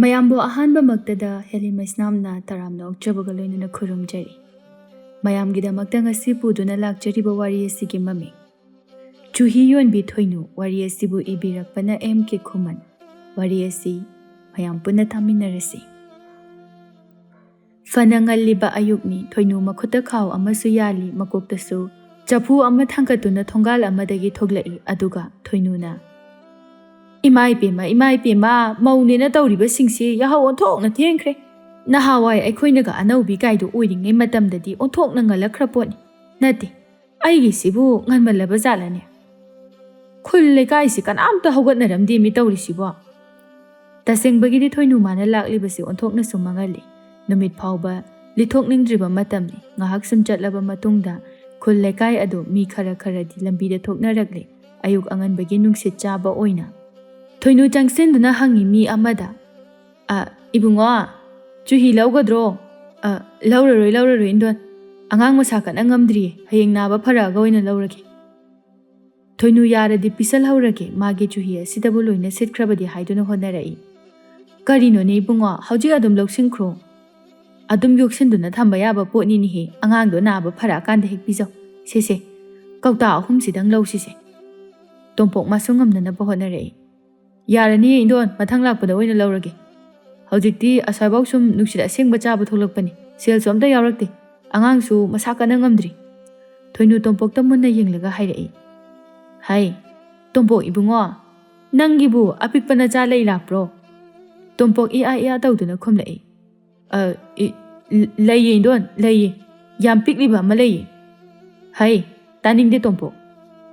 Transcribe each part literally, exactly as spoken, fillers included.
ꯃꯌꯥꯝꯕꯨ ꯑꯍꯥꯟꯕꯃꯛꯇꯗ ꯍꯦꯂꯤ ꯃꯩꯁꯅꯥꯝꯅ ꯇꯔꯥꯝꯅ ꯑꯣꯛꯆꯕꯒ ꯂꯣꯏꯅꯅ ꯈꯨꯔꯨꯝꯖꯔꯤ꯫ ꯃꯌꯥꯝꯒꯤꯗꯃꯛꯇ ꯉꯁꯤ ꯄꯨꯗꯨꯅ ꯂꯥꯛꯆꯔꯤꯕ ꯋꯥꯔꯤ ꯑꯁꯤꯒꯤ ꯃꯃꯤꯡ ꯆꯨꯍꯤ ꯌꯣꯟꯕꯤ ꯊꯣꯏꯅꯨ꯫ ꯋꯥꯔꯤ ꯑꯁꯤꯕꯨ ꯏꯕꯤꯔꯛꯄꯅ ꯑꯦꯝ ꯀꯦ ꯈꯨꯃꯟ꯫ ꯋꯥꯔꯤ ꯑꯁꯤ ꯃꯌꯥꯝ ꯄꯨꯟꯅ ꯇꯥꯃꯤꯟꯅꯔꯁꯤ꯫ ꯐꯅ ꯉꯜꯂꯤꯕ ꯑꯌꯨꯛꯅꯤ꯫ ꯊꯣꯏꯅꯨ ꯃꯈꯨꯠꯇ ꯈꯥꯎ ꯑꯃꯁꯨ ꯌꯥꯜꯂꯤ, ꯃꯀꯣꯛꯇꯁꯨ ꯆꯐꯨ ꯑꯃ ꯊꯥꯡꯒꯠꯇꯨꯅ ꯊꯣꯡꯒꯥꯜ ꯑꯃꯗꯒꯤ ꯊꯣꯛꯂꯛꯏ꯫ ꯑꯗꯨꯒ ꯊꯣꯏꯅꯨꯅ, "ꯏꯃꯥ ꯏꯄꯦꯝꯃ, ꯏꯃꯥ ꯏꯄꯦꯝꯃ, ꯃꯧꯅꯦꯅ ꯇꯧꯔꯤꯕꯁꯤꯡꯁꯤ ꯌꯥꯍꯧ ꯑꯣꯟꯊꯣꯛꯅ ꯊꯦꯡꯈ꯭ꯔꯦ꯫ ꯅꯍꯥꯟꯋꯥꯏ ꯑꯩꯈꯣꯏꯅꯒ ꯑꯅꯧꯕꯤ ꯀꯥꯏꯗꯨ ꯑꯣꯏꯔꯤꯉꯩ ꯃꯇꯝꯗꯗꯤ ꯑꯣꯟꯊꯣꯛꯅ ꯉꯜꯂꯛꯈ꯭ꯔ ꯄꯣꯠꯅꯤ꯫ ꯅꯠꯇꯦ, ꯑꯩꯒꯤꯁꯤꯕꯨ ꯉꯟꯃꯜꯂꯕ ꯖꯥꯠꯂꯅꯦ? ꯈꯨꯜ ꯂꯩꯀꯥꯏꯁꯤ ꯀꯅꯥꯝꯇ ꯍꯧꯒꯠꯅꯔꯝꯗꯦ ꯃꯤ ꯇꯧꯔꯤꯁꯤꯕꯣ?" ꯇꯁꯦꯡꯕꯒꯤꯗꯤ ꯊꯣꯏꯅꯨ ꯃꯥꯅ ꯂꯥꯛꯂꯤꯕꯁꯤ ꯑꯣꯟꯊꯣꯛꯅꯁꯨ ꯃꯉꯜꯂꯤ꯫ ꯅꯨꯃꯤꯠ ꯐꯥꯎꯕ ꯂꯤꯊꯣꯛꯅꯤꯡꯗ꯭ꯔꯤꯕ ꯃꯇꯝꯅꯤ꯫ ꯉꯥꯏꯍꯥꯛ ꯁꯨꯝ ꯆꯠꯂꯕ ꯃꯇꯨꯡꯗ ꯈꯨꯜ ꯂꯩꯀꯥꯏ ꯑꯗꯨ ꯃꯤ ꯈꯔ ꯈꯔꯗꯤ ꯂꯝꯕꯤꯗ ꯊꯣꯛꯅꯔꯛꯂꯦ꯫ ꯑꯌꯨꯛ ꯑꯉꯟꯕꯒꯤ ꯅꯨꯡꯁꯤꯠ ꯆꯥꯕ ꯑꯣꯏꯅ ꯊꯣꯏꯅꯨ ꯆꯪꯁꯤꯟꯗꯨꯅ ꯍꯪꯉꯤ ꯃꯤ ꯑꯃꯗ, "ꯑ, ꯏꯕꯨꯡꯉꯣ, ꯆꯨꯍꯤ ꯂꯧꯒꯗ꯭ꯔꯣ?" "ꯑ, ꯂꯧꯔꯔꯣꯏ, ꯂꯧꯔꯔꯣꯏ, ꯏꯟꯗꯣꯟ꯫ ꯑꯉꯥꯡ ꯃꯁꯥ ꯀꯟꯅ ꯉꯝꯗ꯭ꯔꯤꯌꯦ꯫ ꯍꯌꯦꯡ ꯅꯥꯕ ꯐꯔꯛꯑꯒ ꯑꯣꯏꯅ ꯂꯧꯔꯒꯦ꯫" ꯊꯣꯏꯅꯨ ꯌꯥꯔꯗꯤ ꯄꯤꯁꯜꯍꯧꯔꯒꯦ, ꯃꯥꯒꯤ ꯆꯨꯍꯤ ꯑꯁꯤꯗꯕꯨ ꯂꯣꯏꯅ ꯁꯤꯠꯈ꯭ꯔꯕꯗꯤ ꯍꯥꯏꯗꯨꯅ ꯍꯣꯠꯅꯔꯛꯏ꯫ "ꯀꯔꯤꯅꯣꯅꯦ ꯏꯕꯨꯡꯉꯣ, ꯍꯧꯖꯤꯛ ꯑꯗꯨꯝ ꯂꯧꯁꯤꯟꯈ꯭ꯔꯣ꯫ ꯑꯗꯨꯝ ꯌꯣꯛꯁꯤꯟꯗꯨꯅ ꯊꯝꯕ ꯌꯥꯕ ꯄꯣꯠꯅꯤꯅꯦꯍꯦ, ꯑꯉꯥꯡꯗꯣ ꯅꯥꯕ ꯐꯔꯛꯑꯀꯥꯟꯗ ꯍꯦꯛ ꯄꯤꯖꯧ꯫ ꯁꯦ, ꯁꯦ, ꯀꯧꯇꯥ ꯑꯍꯨꯝꯁꯤꯗꯪ ꯂꯧꯁꯤꯁꯦ꯫" ꯇꯣꯝꯄꯣꯛ ꯃꯥꯁꯨ ꯉꯝꯅꯅꯕ ꯍꯣꯠꯅꯔꯛꯏ꯫ "ꯌꯥꯔꯅꯤ ꯏꯟꯗꯣꯟ, ꯃꯊꯪ ꯂꯥꯛꯄꯗ ꯑꯣꯏꯅ ꯂꯧꯔꯒꯦ꯫ ꯍꯧꯖꯤꯛꯇꯤ ꯑꯁ꯭ꯋꯥꯏꯐꯥꯎ ꯁꯨꯝ ꯅꯨꯡꯁꯤꯠ ꯑꯁꯦꯡꯕ ꯆꯥꯕ ꯊꯣꯛꯂꯛꯄꯅꯤ, ꯁꯦꯜꯁꯨ ꯑꯝꯇ ꯌꯥꯎꯔꯛꯇꯦ꯫ ꯑꯉꯥꯡꯁꯨ ꯃꯁꯥ ꯀꯟꯅ ꯉꯝꯗ꯭ꯔꯤ꯫" ꯊꯣꯏꯅꯨ ꯇꯣꯝꯄꯣꯛꯇ ꯃꯨꯟꯅ ꯌꯦꯡꯂꯒ ꯍꯥꯏꯔꯛꯏ꯫ "ꯍꯥꯏ, ꯇꯣꯝꯄꯣꯛ ꯏꯕꯨꯡꯉꯣ, ꯅꯪꯒꯤꯕꯨ ꯑꯄꯤꯛꯄ ꯅꯆꯥ ꯂꯩ ꯂꯥꯛꯄ꯭ꯔꯣ?" ꯇꯣꯝꯄꯣꯛ ꯏꯌꯥ ꯏꯌꯥ ꯇꯧꯗꯨꯅ ꯈꯨꯝꯂꯛꯏ꯫ "ꯑ, ꯏ, ꯂ-, ꯂꯩꯌꯦ ꯏꯟꯗꯣꯟ, ꯂꯩꯌꯦ꯫ ꯌꯥꯝ ꯄꯤꯛꯂꯤꯕ ꯑꯃ ꯂꯩꯌꯦ꯫" "ꯍꯩ, ꯇꯥꯅꯤꯡꯗꯦ ꯇꯣꯝꯄꯣꯛ꯫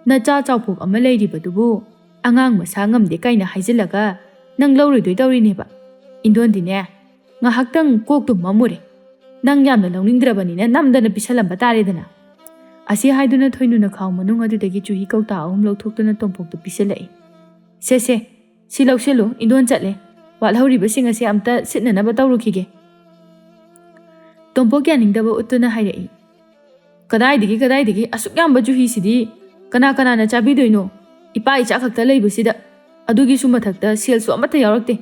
ꯅꯆꯥ ꯆꯥꯎꯄꯣꯛ ꯑꯃ ꯂꯩꯔꯤꯕꯗꯨꯕꯨ ꯑꯉꯥꯡ ꯃꯁꯥ ꯉꯝꯗꯦ ꯀꯥꯏꯅ ꯍꯥꯏꯖꯤꯜꯂꯒ ꯅꯪ ꯂꯧꯔꯣꯏꯗꯣꯏ ꯇꯧꯔꯤꯅꯦꯕ꯫ ꯏꯟꯗꯣꯟꯗꯤꯅꯦ, ꯉꯥꯏꯍꯥꯛꯇꯪ ꯀꯣꯛꯇꯨ ꯃꯝꯃꯨꯔꯦ꯫ ꯅꯪ ꯌꯥꯝꯅ ꯂꯧꯅꯤꯡꯗ꯭ꯔꯕꯅꯤꯅ ꯅꯝꯗꯅ ꯄꯤꯁꯜꯂꯝꯕ ꯇꯥꯔꯦꯗꯅ꯫" ꯑꯁꯤ ꯍꯥꯏꯗꯨꯅ ꯊꯣꯏꯅꯨꯅ ꯈꯥꯎ ꯃꯅꯨꯡ ꯑꯗꯨꯗꯒꯤ ꯆꯨꯍꯤ ꯀꯧꯇꯥ ꯑꯍꯨꯝ ꯂꯧꯊꯣꯛꯇꯨꯅ ꯇꯣꯝꯄꯣꯛꯇ ꯄꯤꯁꯤꯜꯂꯛꯏ꯫ "ꯁꯦ, ꯁꯦ, ꯁꯤ ꯂꯧꯁꯤꯜꯂꯨ, ꯏꯟꯗꯣꯟ ꯆꯠꯂꯦ꯫ ꯋꯥꯠꯍꯧꯔꯤꯕꯁꯤꯡ ꯑꯁꯤ ꯑꯝꯇ ꯁꯤꯠꯅꯅꯕ ꯇꯧꯔꯨꯈꯤꯒꯦ꯫" ꯇꯣꯝꯄꯣꯛ ꯌꯥꯅꯤꯡꯗꯕ ꯎꯠꯇꯨꯅ ꯍꯥꯏꯔꯛꯏ꯫ "ꯀꯗꯥꯏꯗꯒꯤ, ꯀꯗꯥꯏꯗꯒꯤ ꯑꯁꯨꯛ ꯌꯥꯝꯕ ꯆꯨꯍꯤꯁꯤꯗꯤ ꯀꯅꯥ ꯀꯅꯥꯅ ꯆꯥꯕꯤꯗꯣꯏꯅꯣ? ꯏꯄꯥ ꯏꯆꯥ ꯈꯛꯇ ꯂꯩꯕꯁꯤꯗ, ꯑꯗꯨꯒꯤꯁꯨ ꯃꯊꯛꯇ ꯁꯦꯜꯁꯨ ꯑꯃꯠꯇ ꯌꯥꯎꯔꯛꯇꯦ꯫"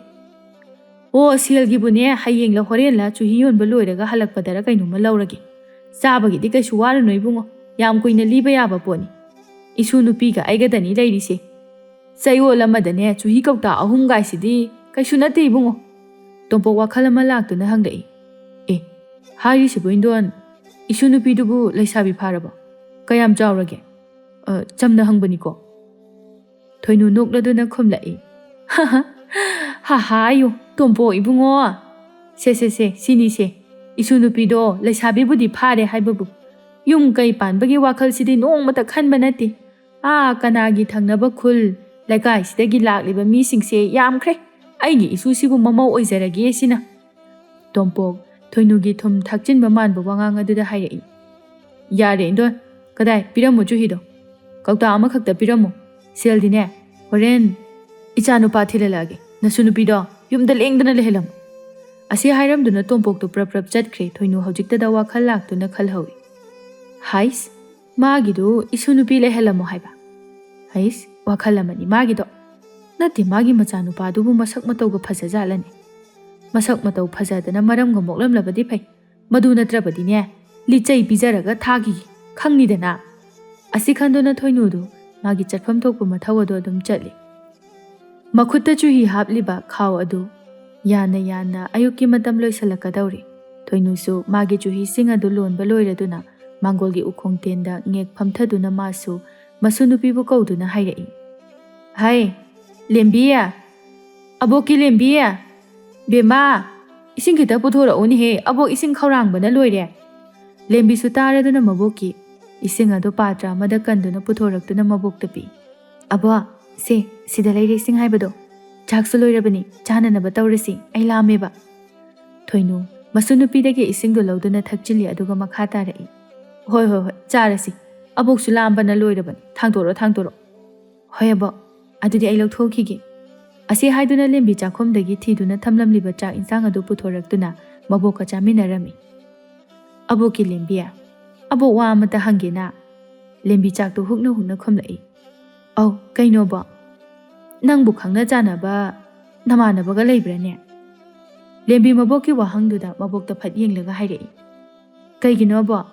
ꯑꯣ, ꯁꯦꯜꯒꯤꯕꯨꯅꯦ, ꯍꯌꯦꯡꯂ ꯍꯣꯔꯦꯟꯂ ꯆꯨꯍꯤ ꯌꯣꯟꯕ ꯂꯣꯏꯔꯒ ꯍꯜꯂꯛꯄꯗꯔ ꯀꯩꯅꯣꯝꯃ ꯂꯧꯔꯒꯦ꯫ ꯆꯥꯕꯒꯤꯗꯤ ꯀꯩꯁꯨ ꯋꯥꯔꯨꯅꯨ ꯏꯕꯨꯡꯉꯣ, ꯌꯥꯝ ꯀꯨꯏꯅ ꯂꯤꯕ ꯌꯥꯕ ꯄꯣꯠꯅꯤ꯫ ꯏꯁꯨ ꯅꯨꯄꯤꯒ ꯑꯩꯒꯗꯅꯤ ꯂꯩꯔꯤꯁꯦ꯫ ꯆꯌꯣꯜ ꯑꯃꯗꯅꯦ ꯆꯨꯍꯤ ꯀꯧꯇꯥ ꯑꯍꯨꯝꯒꯥꯏꯁꯤꯗꯤ ꯀꯩꯁꯨ ꯅꯠꯇꯦ ꯏꯕꯨꯡꯉꯣ꯫ ꯇꯣꯝꯄꯣꯛ ꯋꯥꯈꯜ ꯑꯃ ꯂꯥꯛꯇꯨꯅ ꯍꯪꯂꯛꯏ꯫ ꯑꯦ, ꯍꯥꯏꯔꯤꯁꯤꯕꯨ ꯏꯟꯗꯣꯟ, ꯏꯁꯨ ꯅꯨꯄꯤꯗꯨꯕꯨ ꯂꯩꯁꯥꯕꯤ ꯐꯥꯔꯕꯣ? ꯀꯌꯥꯝ ꯆꯥꯎꯔꯒꯦ? ꯑ, ꯆꯝꯅ ꯍꯪꯕꯅꯤꯀꯣ꯫ ꯊꯣꯏꯅꯨ ꯅꯣꯛꯂꯗꯨꯅ ꯈꯨꯝꯂꯛꯏ꯫ ꯍꯥ ꯍꯥ, ꯍꯥ ꯍꯥ, ꯑꯌꯣ, ꯇꯣꯝꯄꯣꯛ ꯏꯕꯨꯡꯉꯣ꯫ ꯁꯦ ꯁꯦ ꯁꯦ, ꯁꯤꯅꯤꯁꯦ꯫ ꯏꯁꯨ ꯅꯨꯄꯤꯗꯣ ꯂꯩꯁꯥꯕꯤꯕꯨꯗꯤ ꯐꯥꯔꯦ ꯍꯥꯏꯕꯕꯨ ꯌꯨꯝ ꯀꯩ ꯄꯥꯟꯕꯒꯤ ꯋꯥꯈꯜꯁꯤꯗꯤ ꯅꯣꯡꯃꯇ ꯈꯟꯕ ꯅꯠꯇꯦ꯫ ꯑꯥ, ꯀꯅꯥꯒꯤ ꯊꯪꯅꯕ ꯈꯨꯜ, ꯂꯩꯀꯥꯏꯁꯤꯗꯒꯤ ꯂꯥꯛꯂꯤꯕ ꯃꯤꯁꯤꯡꯁꯦ ꯌꯥꯝꯈ꯭ꯔꯦ꯫ ꯑꯩꯒꯤ ꯏꯁꯨꯁꯤꯕꯨ ꯃꯃꯧ ꯑꯣꯏꯖꯔꯒꯦ ꯁꯤꯅ꯫ ꯇꯣꯝꯄꯣꯛ ꯊꯣꯏꯅꯨꯒꯤ ꯊꯨꯝ ꯊꯥꯛꯆꯤꯟꯕ ꯃꯥꯟꯕ ꯋꯥꯉꯥꯡ ꯑꯗꯨꯗ ꯍꯥꯏꯔꯛꯏ꯫ ꯌꯥꯔꯦ ꯏꯟꯗꯣꯟ, ꯀꯗꯥꯏ ꯄꯤꯔꯝꯃꯨ ꯆꯨꯍꯤꯗꯣ? ꯀꯧꯇꯥ ꯑꯃꯈꯛꯇ ꯄꯤꯔꯝꯃꯨ꯫ ꯁꯦꯜꯗꯤꯅꯦ, ꯍꯣꯔꯦꯟ ꯏꯆꯥ ꯅꯨꯄꯥ ꯊꯤꯜꯍꯜꯂꯛꯑꯒꯦ꯫ ꯅꯁꯨ ꯅꯨꯄꯤꯗꯣ ꯌꯨꯝꯗ ꯂꯦꯡꯗꯅ ꯂꯩꯍꯜꯂꯝꯃꯨ꯫ ꯑꯁꯤ ꯍꯥꯏꯔꯝꯗꯨꯅ ꯇꯣꯝꯄꯣꯛꯇꯨ ꯄ꯭ꯔꯞ ꯄ꯭ꯔꯞ ꯆꯠꯈ꯭ꯔꯦ꯫ ꯊꯣꯏꯅꯨ ꯍꯧꯖꯤꯛꯇꯗ ꯋꯥꯈꯜ ꯂꯥꯛꯇꯨꯅ ꯈꯜꯍꯧꯏ꯫ ꯍꯥꯏꯁ, ꯃꯥꯒꯤꯗꯨ ꯏꯁꯨ ꯅꯨꯄꯤ ꯂꯩꯍꯜꯂꯝꯃꯣ ꯍꯥꯏꯕ? ꯍꯩꯁ, ꯋꯥꯈꯜ ꯑꯃꯅꯤ ꯃꯥꯒꯤꯗꯣ꯫ ꯅꯠꯇꯦ, ꯃꯥꯒꯤ ꯃꯆꯥꯅꯨꯄꯥꯗꯨꯕꯨ ꯃꯁꯛ ꯃꯇꯧꯒ ꯐꯖꯖꯥꯠꯂꯅꯦ? ꯃꯁꯛ ꯃꯇꯧ ꯐꯖꯗꯅ ꯃꯔꯝꯒ ꯃꯣꯛꯂꯝꯂꯕꯗꯤ ꯐꯩ, ꯃꯗꯨ ꯅꯠꯇ꯭ꯔꯕꯗꯤꯅꯦ, ꯂꯤꯆꯩ ꯄꯤꯖꯔꯒ ꯊꯥꯈꯤꯒꯦ, ꯈꯪꯅꯤꯗꯅ꯫ ꯑꯁꯤ ꯈꯟꯗꯨꯅ ꯊꯣꯏꯅꯨꯗꯨ ꯃꯥꯒꯤ ꯆꯠꯐꯝ ꯊꯣꯛꯄ ꯃꯊꯧ ꯑꯗꯨ ꯑꯗꯨꯝ ꯆꯠꯂꯤ꯫ ꯃꯈꯨꯠꯇ ꯆꯨꯍꯤ ꯍꯥꯞꯂꯤꯕ ꯈꯥꯎ ꯑꯗꯨ ꯌꯥꯅ ꯌꯥꯅ ꯑꯌꯨꯛꯀꯤ ꯃꯇꯝ ꯂꯣꯏꯁꯤꯜꯂꯛꯀꯗꯧꯔꯦ꯫ ꯊꯣꯏꯅꯨꯁꯨ ꯃꯥꯒꯤ ꯆꯨꯍꯤꯁꯤꯡ ꯑꯗꯨ ꯂꯣꯟꯕ ꯂꯣꯏꯔꯗꯨꯅ ꯃꯥꯡꯒꯣꯜꯒꯤ ꯎꯈꯣꯡ ꯇꯦꯟꯗ ꯉꯦꯛ ꯐꯝꯊꯗꯨꯅ ꯃꯥꯁꯨ ꯃꯁꯨ ꯅꯨꯄꯤꯕꯨ ꯀꯧꯗꯨꯅ ꯍꯥꯏꯔꯛꯏ, "ꯍꯩ, ꯂꯦꯝꯕꯤ! ꯑꯕꯣꯛꯀꯤ ꯂꯦꯝꯕꯤ! ꯕꯦꯝꯃ, ꯏꯁꯤꯡ ꯈꯤꯇ ꯄꯨꯊꯣꯔꯛꯎꯅꯦꯍꯦ, ꯑꯕꯣꯛ ꯏꯁꯤꯡ ꯈꯧꯔꯥꯡꯕꯅ ꯂꯣꯏꯔꯦ!" ꯂꯦꯝꯕꯤꯁꯨ ꯇꯥꯔꯗꯨꯅ ꯃꯕꯣꯛꯀꯤ ꯏꯁꯤꯡ ꯑꯗꯨ ꯄꯥꯇ꯭ꯔ ꯑꯃꯗ ꯀꯟꯗꯨꯅ ꯄꯨꯊꯣꯔꯛꯇꯨꯅ ꯃꯕꯣꯛꯇ ꯄꯤ꯫ "ꯑꯕꯣꯛ, ꯁꯦ, ꯁꯤꯗ ꯂꯩꯔꯦ ꯏꯁꯤꯡ ꯍꯥꯏꯕꯗꯣ꯫ ꯆꯥꯛꯁꯨ ꯂꯣꯏꯔꯕꯅꯤ, ꯆꯥꯅꯅꯕ ꯇꯧꯔꯁꯤ, ꯑꯩ ꯂꯥꯝꯃꯦꯕ꯫" ꯊꯣꯏꯅꯨ ꯃꯁꯨ ꯅꯨꯄꯤꯗꯒꯤ ꯏꯁꯤꯡꯗꯨ ꯂꯧꯗꯨꯅ ꯊꯛꯆꯤꯜꯂꯤ, ꯑꯗꯨꯒ ꯃꯈꯥ ꯇꯥꯔꯛꯏ, "ꯍꯣꯏ, ꯍꯣꯏ, ꯍꯣꯏ, ꯆꯥꯔꯁꯤ꯫ ꯑꯕꯣꯛꯁꯨ ꯂꯥꯝꯕꯅ ꯂꯣꯏꯔꯕꯅꯤ꯫ ꯊꯥꯡꯗꯣꯔꯛꯑꯣ, ꯊꯥꯡꯗꯣꯔꯛꯑꯣ꯫" "ꯍꯣꯏ ꯑꯕꯣꯛ, ꯑꯗꯨꯗꯤ ꯑꯩ ꯂꯧꯊꯣꯛꯈꯤꯒꯦ꯫" ꯑꯁꯤ ꯍꯥꯏꯗꯨꯅ ꯂꯦꯝꯕꯤ ꯆꯥꯛꯈꯨꯝꯗꯒꯤ ꯊꯤꯗꯨꯅ ꯊꯝꯂꯝꯂꯤꯕ ꯆꯥꯛ ꯏꯟꯁꯥꯡ ꯑꯗꯨ ꯄꯨꯊꯣꯔꯛꯇꯨꯅ ꯃꯕꯣꯛꯀ ꯆꯥꯃꯤꯟꯅꯔꯝꯃꯤ꯫ "ꯑꯕꯣꯛꯀꯤ ꯂꯦꯝꯕꯤ, ꯑꯕꯣꯛ ꯋꯥ ꯑꯃꯇ ꯍꯪꯒꯦꯅ꯫" ꯂꯦꯝꯕꯤ ꯆꯥꯛꯇꯨ ꯍꯨꯛꯅ ꯍꯨꯛꯅ ꯈꯨꯝꯂꯛꯏ꯫ "ꯑꯧ, ꯀꯩꯅꯣꯕꯣ? ꯅꯪꯕꯨ ꯈꯪꯅ ꯆꯥꯟꯅꯕ ꯅꯃꯥꯟꯅꯕꯒ ꯂꯩꯕ꯭ꯔꯥꯅꯦ?" ꯂꯦꯝꯕꯤ ꯃꯕꯣꯛꯀꯤ ꯋꯥꯍꯪꯗꯨꯗ ꯃꯕꯣꯛꯇ ꯐꯠ ꯌꯦꯡꯂꯒ ꯍꯥꯏꯔꯛꯏ, "ꯀꯩꯒꯤꯅꯣ ꯑꯕꯣꯛ?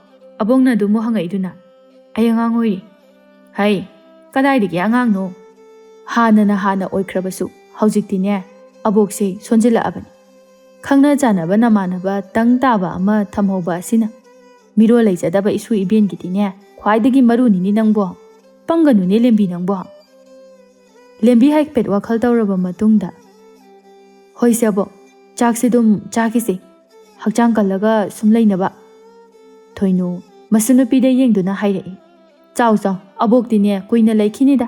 ꯑꯕꯣꯛꯅ ꯑꯗꯨꯃꯨꯛ ꯍꯪꯉꯛꯏꯗꯨꯅ? ꯑꯩ ꯑꯉꯥꯡ ꯑꯣꯏꯔꯤ꯫" "ꯍꯩ, ꯀꯗꯥꯏꯗꯒꯤ ꯑꯉꯥꯡꯅꯣ? ꯍꯥꯟꯅꯅ ꯍꯥꯟꯅ ꯑꯣꯏꯈ꯭ꯔꯕꯁꯨ ꯍꯧꯖꯤꯛꯇꯤꯅꯦ, ꯑꯕꯣꯛꯁꯦ ꯁꯣꯟꯖꯤꯜꯂꯛꯑꯕꯅꯤ꯫ ꯈꯪꯅ ꯆꯥꯟꯅꯕ ꯅꯃꯥꯟꯅꯕ ꯇꯪ ꯇꯥꯕ ꯑꯃ ꯊꯝꯍꯧꯕ ꯑꯁꯤꯅ ꯃꯤꯔꯣꯜ ꯂꯩꯖꯗꯕ ꯏꯁꯨ ꯏꯕꯦꯟꯒꯤꯗꯤꯅꯦ ꯈ꯭ꯋꯥꯏꯗꯒꯤ ꯃꯔꯨꯅꯤꯅꯤ ꯅꯪꯕꯣ꯫ ꯄꯪꯒꯅꯨꯅꯦ ꯂꯦꯝꯕꯤ ꯅꯪꯕꯣ꯫" ꯂꯦꯝꯕꯤ ꯍꯥꯏꯐꯦꯠ ꯋꯥꯈꯜ ꯇꯧꯔꯕ ꯃꯇꯨꯡꯗ, "ꯍꯣꯏꯁꯦ ꯑꯕꯣꯛ, ꯆꯥꯛꯁꯦ ꯑꯗꯨꯝ ꯆꯥꯈꯤꯁꯦ, ꯍꯛꯆꯥꯡ ꯀꯜꯂꯒ ꯁꯨꯝ ꯂꯩꯅꯕ꯫" ꯊꯣꯏꯅꯨ ꯃꯁꯨ ꯅꯨꯄꯤꯗ ꯌꯦꯡꯗꯨꯅ ꯍꯥꯏꯔꯛꯏ, "ꯆꯥꯎ ꯆꯥꯎ, ꯑꯕꯣꯛꯇꯤꯅꯦ ꯀꯨꯏꯅ ꯂꯩꯈꯤꯅꯤꯗ,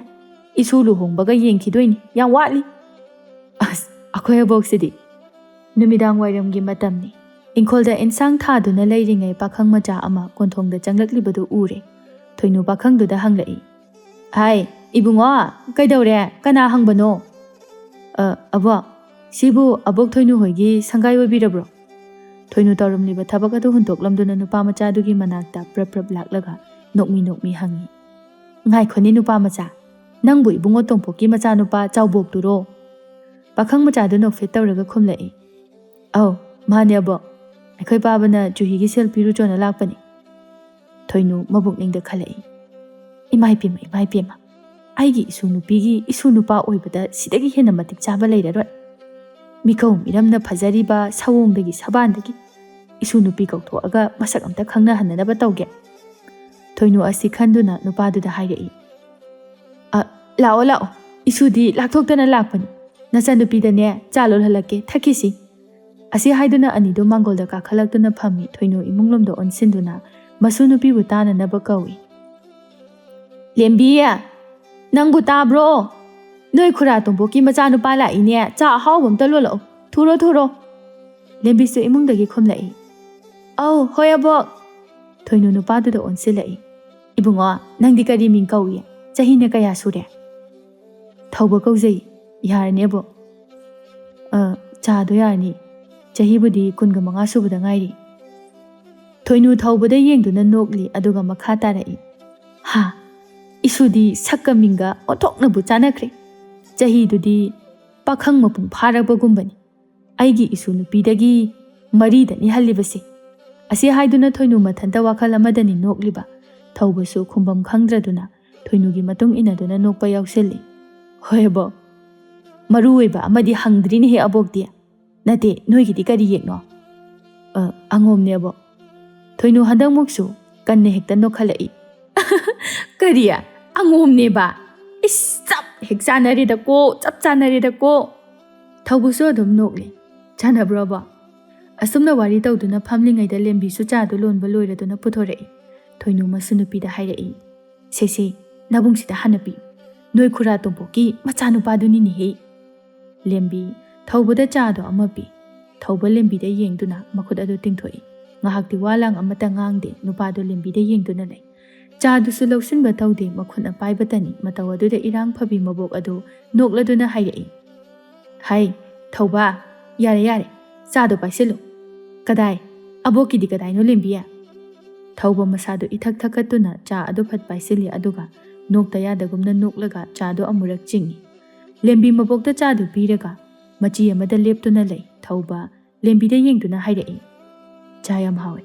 ꯏꯁꯨ ꯂꯨꯍꯣꯡꯕꯒ ꯌꯦꯡꯈꯤꯗꯣꯏꯅꯤ, ꯌꯥꯝ ꯋꯥꯠꯂꯤ꯫" "ꯑꯁ, ꯑꯩꯈꯣꯏ ꯑꯕꯣꯛꯁꯤꯗꯤ!" ꯅꯨꯃꯤꯗꯥꯡ ꯋꯥꯏꯔꯝꯒꯤ ꯃꯇꯝꯅꯤ꯫ ꯏꯪꯈꯣꯜꯗ ꯏꯟꯁꯥꯡ ꯊꯥꯗꯨꯅ ꯂꯩꯔꯤꯉꯩ ꯄꯥꯈꯪ ꯃꯆꯥ ꯑꯃ ꯀꯣꯟꯊꯣꯡꯗ ꯆꯪꯂꯛꯂꯤꯕꯗꯨ ꯎꯔꯦ꯫ ꯊꯣꯏꯅꯨ ꯄꯥꯈꯪꯗꯨꯗ ꯍꯪꯂꯛꯏ, "ꯍꯥꯏ, ꯏꯕꯨꯡꯉꯣ, ꯀꯩꯗꯧꯔꯦ? ꯀꯅꯥ ꯍꯪꯕꯅꯣ?" "ꯑ, ꯑꯕꯣꯛ, ꯁꯤꯕꯨ ꯑꯕꯣꯛ ꯊꯣꯏꯅꯨ ꯍꯣꯏꯒꯤ ꯁꯪꯒꯥꯏ ꯑꯣꯏꯕꯤꯔꯕ꯭ꯔꯣ?" ꯊꯣꯏꯅꯨ ꯇꯧꯔꯝꯂꯤꯕ ꯊꯕꯛ ꯑꯗꯨ ꯍꯨꯟꯗꯣꯛꯂꯝꯗꯨꯅ ꯅꯨꯄꯥ ꯃꯆꯥꯗꯨꯒꯤ ꯃꯅꯥꯛꯇ ꯄ꯭ꯔꯞ ꯄ꯭ꯔꯞ ꯂꯥꯛꯂꯒ ꯅꯣꯛꯃꯤ ꯅꯣꯛꯃꯤ ꯍꯪꯉꯤ, "ꯉꯥꯏꯈꯣꯅꯦ ꯅꯨꯄꯥ ꯃꯆꯥ, ꯅꯪꯕꯨ ꯏꯕꯨꯡꯉꯣ ꯇꯣꯝꯄꯣꯛꯀꯤ ꯃꯆꯥꯅꯨꯄꯥ ꯆꯥꯎꯕꯣꯛꯇꯨꯔꯣ?" ꯄꯥꯈꯪ ꯃꯆꯥꯗꯨ ꯅꯣꯛꯐꯦꯠ ꯇꯧꯔꯒ ꯈꯨꯝꯂꯛꯏ, "ꯑꯧ, ꯃꯥꯅꯦ ꯑꯕꯣꯛ, ꯑꯩꯈꯣꯏ ꯄꯥꯕꯅ ꯆꯨꯍꯤꯒꯤ ꯁꯦꯜ ꯄꯤꯔꯨꯆꯣꯅ ꯂꯥꯛꯄꯅꯤ꯫" ꯊꯣꯏꯅꯨ ꯃꯕꯨꯛꯅꯤꯡꯗ ꯈꯜꯂꯛꯏ, "ꯏꯃꯥꯏ ꯄꯦꯝꯃ, ꯏꯃꯥꯏ ꯄꯦꯝꯃ, ꯑꯩꯒꯤ ꯏꯁꯨ ꯅꯨꯄꯤꯒꯤ ꯏꯁꯨ ꯅꯨꯄꯥ ꯑꯣꯏꯕꯗ ꯁꯤꯗꯒꯤ ꯍꯦꯟꯅ ꯃꯇꯤꯛ ꯆꯥꯕ ꯂꯩꯔꯔꯣꯏ꯫ ꯃꯤꯀꯧ ꯃꯤꯔꯝꯅ ꯐꯖꯔꯤꯕ ꯁꯑꯣꯡꯗꯒꯤ ꯁꯕꯥꯟꯗꯒꯤ ꯏꯁꯨ ꯅꯨꯄꯤ ꯀꯧꯊꯣꯛꯑꯒ ꯃꯁꯛ ꯑꯝꯇ ꯈꯪꯅꯍꯟꯅꯅꯕ ꯇꯧꯒꯦ꯫" ꯊꯣꯏꯅꯨ ꯑꯁꯤ ꯈꯟꯗꯨꯅ ꯅꯨꯄꯥꯗꯨꯗ ꯍꯥꯏꯔꯛꯏ, "ꯑ, ꯂꯥꯛꯑꯣ ꯂꯥꯛꯑꯣ, ꯏꯁꯨꯗꯤ ꯂꯥꯛꯊꯣꯛꯇꯅ ꯂꯥꯛꯄꯅꯤ꯫ ꯅꯆꯟꯅꯨꯄꯤꯗꯅꯦ ꯆꯥ ꯂꯣꯜꯍꯜꯂꯛꯀꯦ, ꯊꯛꯈꯤꯁꯤ꯫" ꯑꯁꯤ ꯍꯥꯏꯗꯨꯅ ꯑꯅꯤꯗꯨ ꯃꯥꯡꯒꯣꯜꯗ ꯀꯥꯈꯠꯂꯛꯇꯨꯅ ꯐꯝꯃꯤ꯫ ꯊꯣꯏꯅꯨ ꯏꯃꯨꯡꯂꯣꯝꯗ ꯑꯣꯟꯁꯤꯟꯗꯨꯅ ꯃꯁꯨ ꯅꯨꯄꯤꯕꯨ ꯇꯥꯅꯅꯕ ꯀꯧꯏ, "ꯂꯦꯝꯕꯤ, ꯅꯪꯕꯨ ꯇꯥꯕ꯭ꯔꯣ? ꯅꯣꯏ ꯈꯨꯔꯥ ꯇꯣꯝꯄꯣꯛꯀꯤ ꯃꯆꯥꯅꯨꯄꯥ ꯂꯥꯛꯏꯅꯦ, ꯆꯥ ꯑꯍꯥꯎꯕ ꯑꯝꯇ ꯂꯣꯜꯂꯛꯑꯣ, ꯊꯨꯔꯣ ꯊꯨꯔꯣ꯫" ꯂꯦꯝꯕꯤꯁꯨ ꯏꯃꯨꯡꯗꯒꯤ ꯈꯨꯝꯂꯛꯏ, "ꯑꯧ, ꯍꯣꯏ ꯑꯕꯣꯛ꯫" ꯊꯣꯏꯅꯨ ꯅꯨꯄꯥꯗꯨꯗ ꯑꯣꯟꯁꯤꯜꯂꯛꯏ, "ꯏꯕꯨꯡꯉꯣ, ꯅꯪꯗꯤ ꯀꯔꯤ ꯃꯤꯡ ꯀꯧꯏ? ꯆꯍꯤꯅ ꯀꯌꯥ ꯁꯨꯔꯦ?" "ꯊꯧꯕ ꯀꯧꯖꯩ꯫" "ꯌꯥꯔꯅꯤ ꯑꯕꯣꯛ꯫" "ꯑ, ꯆꯥꯗꯣ ꯌꯥꯔꯅꯤ꯫ ꯆꯍꯤꯕꯨꯗꯤ ꯀꯨꯟꯒ ꯃꯉꯥ ꯁꯨꯕꯗ ꯉꯥꯏꯔꯤ꯫" ꯊꯣꯏꯅꯨ ꯊꯧꯕꯗ ꯌꯦꯡꯗꯨꯅ ꯅꯣꯛꯂꯤ, ꯑꯗꯨꯒ ꯃꯈꯥ ꯇꯥꯔꯛꯏ, "ꯍꯥ, ꯏꯁꯨꯗꯤ ꯁꯛꯀ ꯃꯤꯡꯒ ꯑꯣꯟꯊꯣꯛꯅꯕꯨ ꯆꯥꯟꯅꯈ꯭ꯔꯦ꯫ ꯆꯍꯤꯗꯨꯗꯤ ꯄꯥꯈꯪ ꯃꯄꯨꯡ ꯐꯥꯔꯕꯒꯨꯝꯕꯅꯤ꯫ ꯑꯩꯒꯤ ꯏꯁꯨ ꯅꯨꯄꯤꯗꯒꯤ ꯃꯔꯤꯗꯅꯤ ꯍꯜꯂꯤꯕꯁꯦ꯫ ꯑꯁꯤ ꯍꯥꯏꯗꯨꯅ ꯊꯣꯏꯅꯨ ꯃꯊꯟꯇ ꯋꯥꯈꯜ ꯑꯃꯗꯅꯤ ꯅꯣꯛꯂꯤꯕ꯫ ꯊꯧꯕꯁꯨ ꯈꯨꯝꯕꯝ ꯈꯪꯗ꯭ꯔꯗꯨꯅ ꯊꯣꯏꯅꯨꯒꯤ ꯃꯇꯨꯡ ꯏꯟꯅꯗꯨꯅ ꯅꯣꯛꯄ ꯌꯥꯎꯁꯤꯜꯂꯤ꯫ "ꯍꯣꯏ ꯑꯕꯣꯛ, ꯃꯔꯨ ꯑꯣꯏꯕ ꯑꯃꯗꯤ ꯍꯪꯗ꯭ꯔꯤꯅꯦꯍꯦ ꯑꯕꯣꯛꯇꯤ꯫ ꯅꯠꯇꯦ, ꯅꯣꯏꯒꯤꯗꯤ ꯀꯔꯤ ꯌꯦꯛꯅꯣ?" "ꯑ, ꯑꯉꯣꯝꯅꯦ ꯑꯕꯣꯛ꯫" ꯊꯣꯏꯅꯨ ꯍꯟꯗꯛꯃꯨꯛꯁꯨ ꯀꯟꯅ ꯍꯦꯛꯇ ꯅꯣꯛꯈꯠꯂꯛꯏ꯫ "ꯀꯔꯤ? ꯑꯉꯣꯝꯅꯦꯕ? ꯏꯁ, ꯆꯞ ꯍꯦꯛ ꯆꯥꯟꯅꯔꯦꯗꯀꯣ, ꯆꯞ ꯆꯥꯟꯅꯔꯦꯗꯀꯣ!" ꯊꯧꯕꯁꯨ ꯑꯗꯨꯝ ꯅꯣꯛꯂꯤ꯫ "ꯆꯥꯟꯅꯕ꯭ꯔꯣꯕ?" ꯑꯁꯨꯝꯅ ꯋꯥꯔꯤ ꯇꯧꯗꯨꯅ ꯐꯝꯂꯤꯉꯩꯗ ꯂꯦꯝꯕꯤꯁꯨ ꯆꯥꯗꯨ ꯂꯣꯟꯕ ꯂꯣꯏꯔꯗꯨꯅ ꯄꯨꯊꯣꯔꯛꯏ꯫ ꯊꯣꯏꯅꯨ ꯃꯁꯨ ꯅꯨꯄꯤꯗ ꯍꯥꯏꯔꯛꯏ, "ꯁꯦ ꯁꯦ, ꯅꯕꯨꯡꯁꯤꯗ ꯍꯥꯟꯅ ꯄꯤꯌꯨ꯫ ꯅꯣꯏ ꯈꯨꯔꯥ ꯇꯣꯝꯄꯣꯛꯀꯤ ꯃꯆꯥꯅꯨꯄꯥꯗꯨꯅꯤꯅꯦꯍꯦ꯫" ꯂꯦꯝꯕꯤ ꯊꯧꯕꯗ ꯆꯥꯗꯣ ꯑꯃ ꯄꯤ꯫ ꯊꯧꯕ ꯂꯦꯝꯕꯤꯗ ꯌꯦꯡꯗꯨꯅ ꯃꯈꯨꯠ ꯑꯗꯨ ꯇꯤꯡꯊꯣꯛꯏ꯫ ꯉꯥꯏꯍꯥꯛꯇꯤ ꯋꯥ ꯂꯥꯡ ꯑꯃꯠꯇ ꯉꯥꯡꯗꯦ, ꯅꯨꯄꯥꯗꯨ ꯂꯦꯝꯕꯤꯗ ꯌꯦꯡꯗꯨꯅ ꯂꯩ꯫ ꯆꯥꯗꯨꯁꯨ ꯂꯧꯁꯤꯟꯕ ꯇꯧꯗꯦ, ꯃꯈꯨꯠꯅ ꯄꯥꯏꯕꯇꯅꯤ꯫ ꯃꯇꯧ ꯑꯗꯨꯗ ꯏꯔꯥꯡ ꯐꯕꯤ ꯃꯕꯣꯛ ꯑꯗꯨ ꯅꯣꯛꯂꯗꯨꯅ ꯍꯥꯏꯔꯛꯏ, "ꯍꯩ, ꯊꯧꯕ, ꯌꯥꯔꯦ, ꯌꯥꯔꯦ, ꯆꯥꯗꯣ ꯄꯥꯏꯁꯤꯜꯂꯨ꯫" "ꯀꯗꯥꯏ? ꯑꯕꯣꯛꯀꯤꯗꯤ ꯀꯗꯥꯏꯅꯣ, ꯂꯦꯝꯕꯤ?" ꯊꯧꯕ ꯃꯁꯥꯗꯨ ꯏꯊꯛ ꯊꯛꯀꯠꯇꯨꯅ ꯆꯥ ꯑꯗꯨ ꯐꯠ ꯄꯥꯏꯁꯤꯜꯂꯤ, ꯑꯗꯨꯒ ꯅꯣꯛꯇ ꯌꯥꯗꯒꯨꯝꯅ ꯅꯣꯛꯂꯒ ꯆꯥꯗꯨ ꯑꯃꯨꯔꯛ ꯆꯤꯡꯏ꯫ ꯂꯦꯝꯕꯤ ꯃꯕꯣꯛꯇ ꯆꯥꯗꯨ ꯄꯤꯔꯒ ꯃꯆꯤ ꯑꯃꯗ ꯂꯦꯞꯇꯨꯅ ꯂꯩ꯫ ꯊꯧꯕ ꯂꯦꯝꯕꯤꯗ ꯌꯦꯡꯗꯨꯅ ꯍꯥꯏꯔꯛꯏ, "ꯆꯥ ꯌꯥꯝ ꯍꯥꯎꯏ꯫"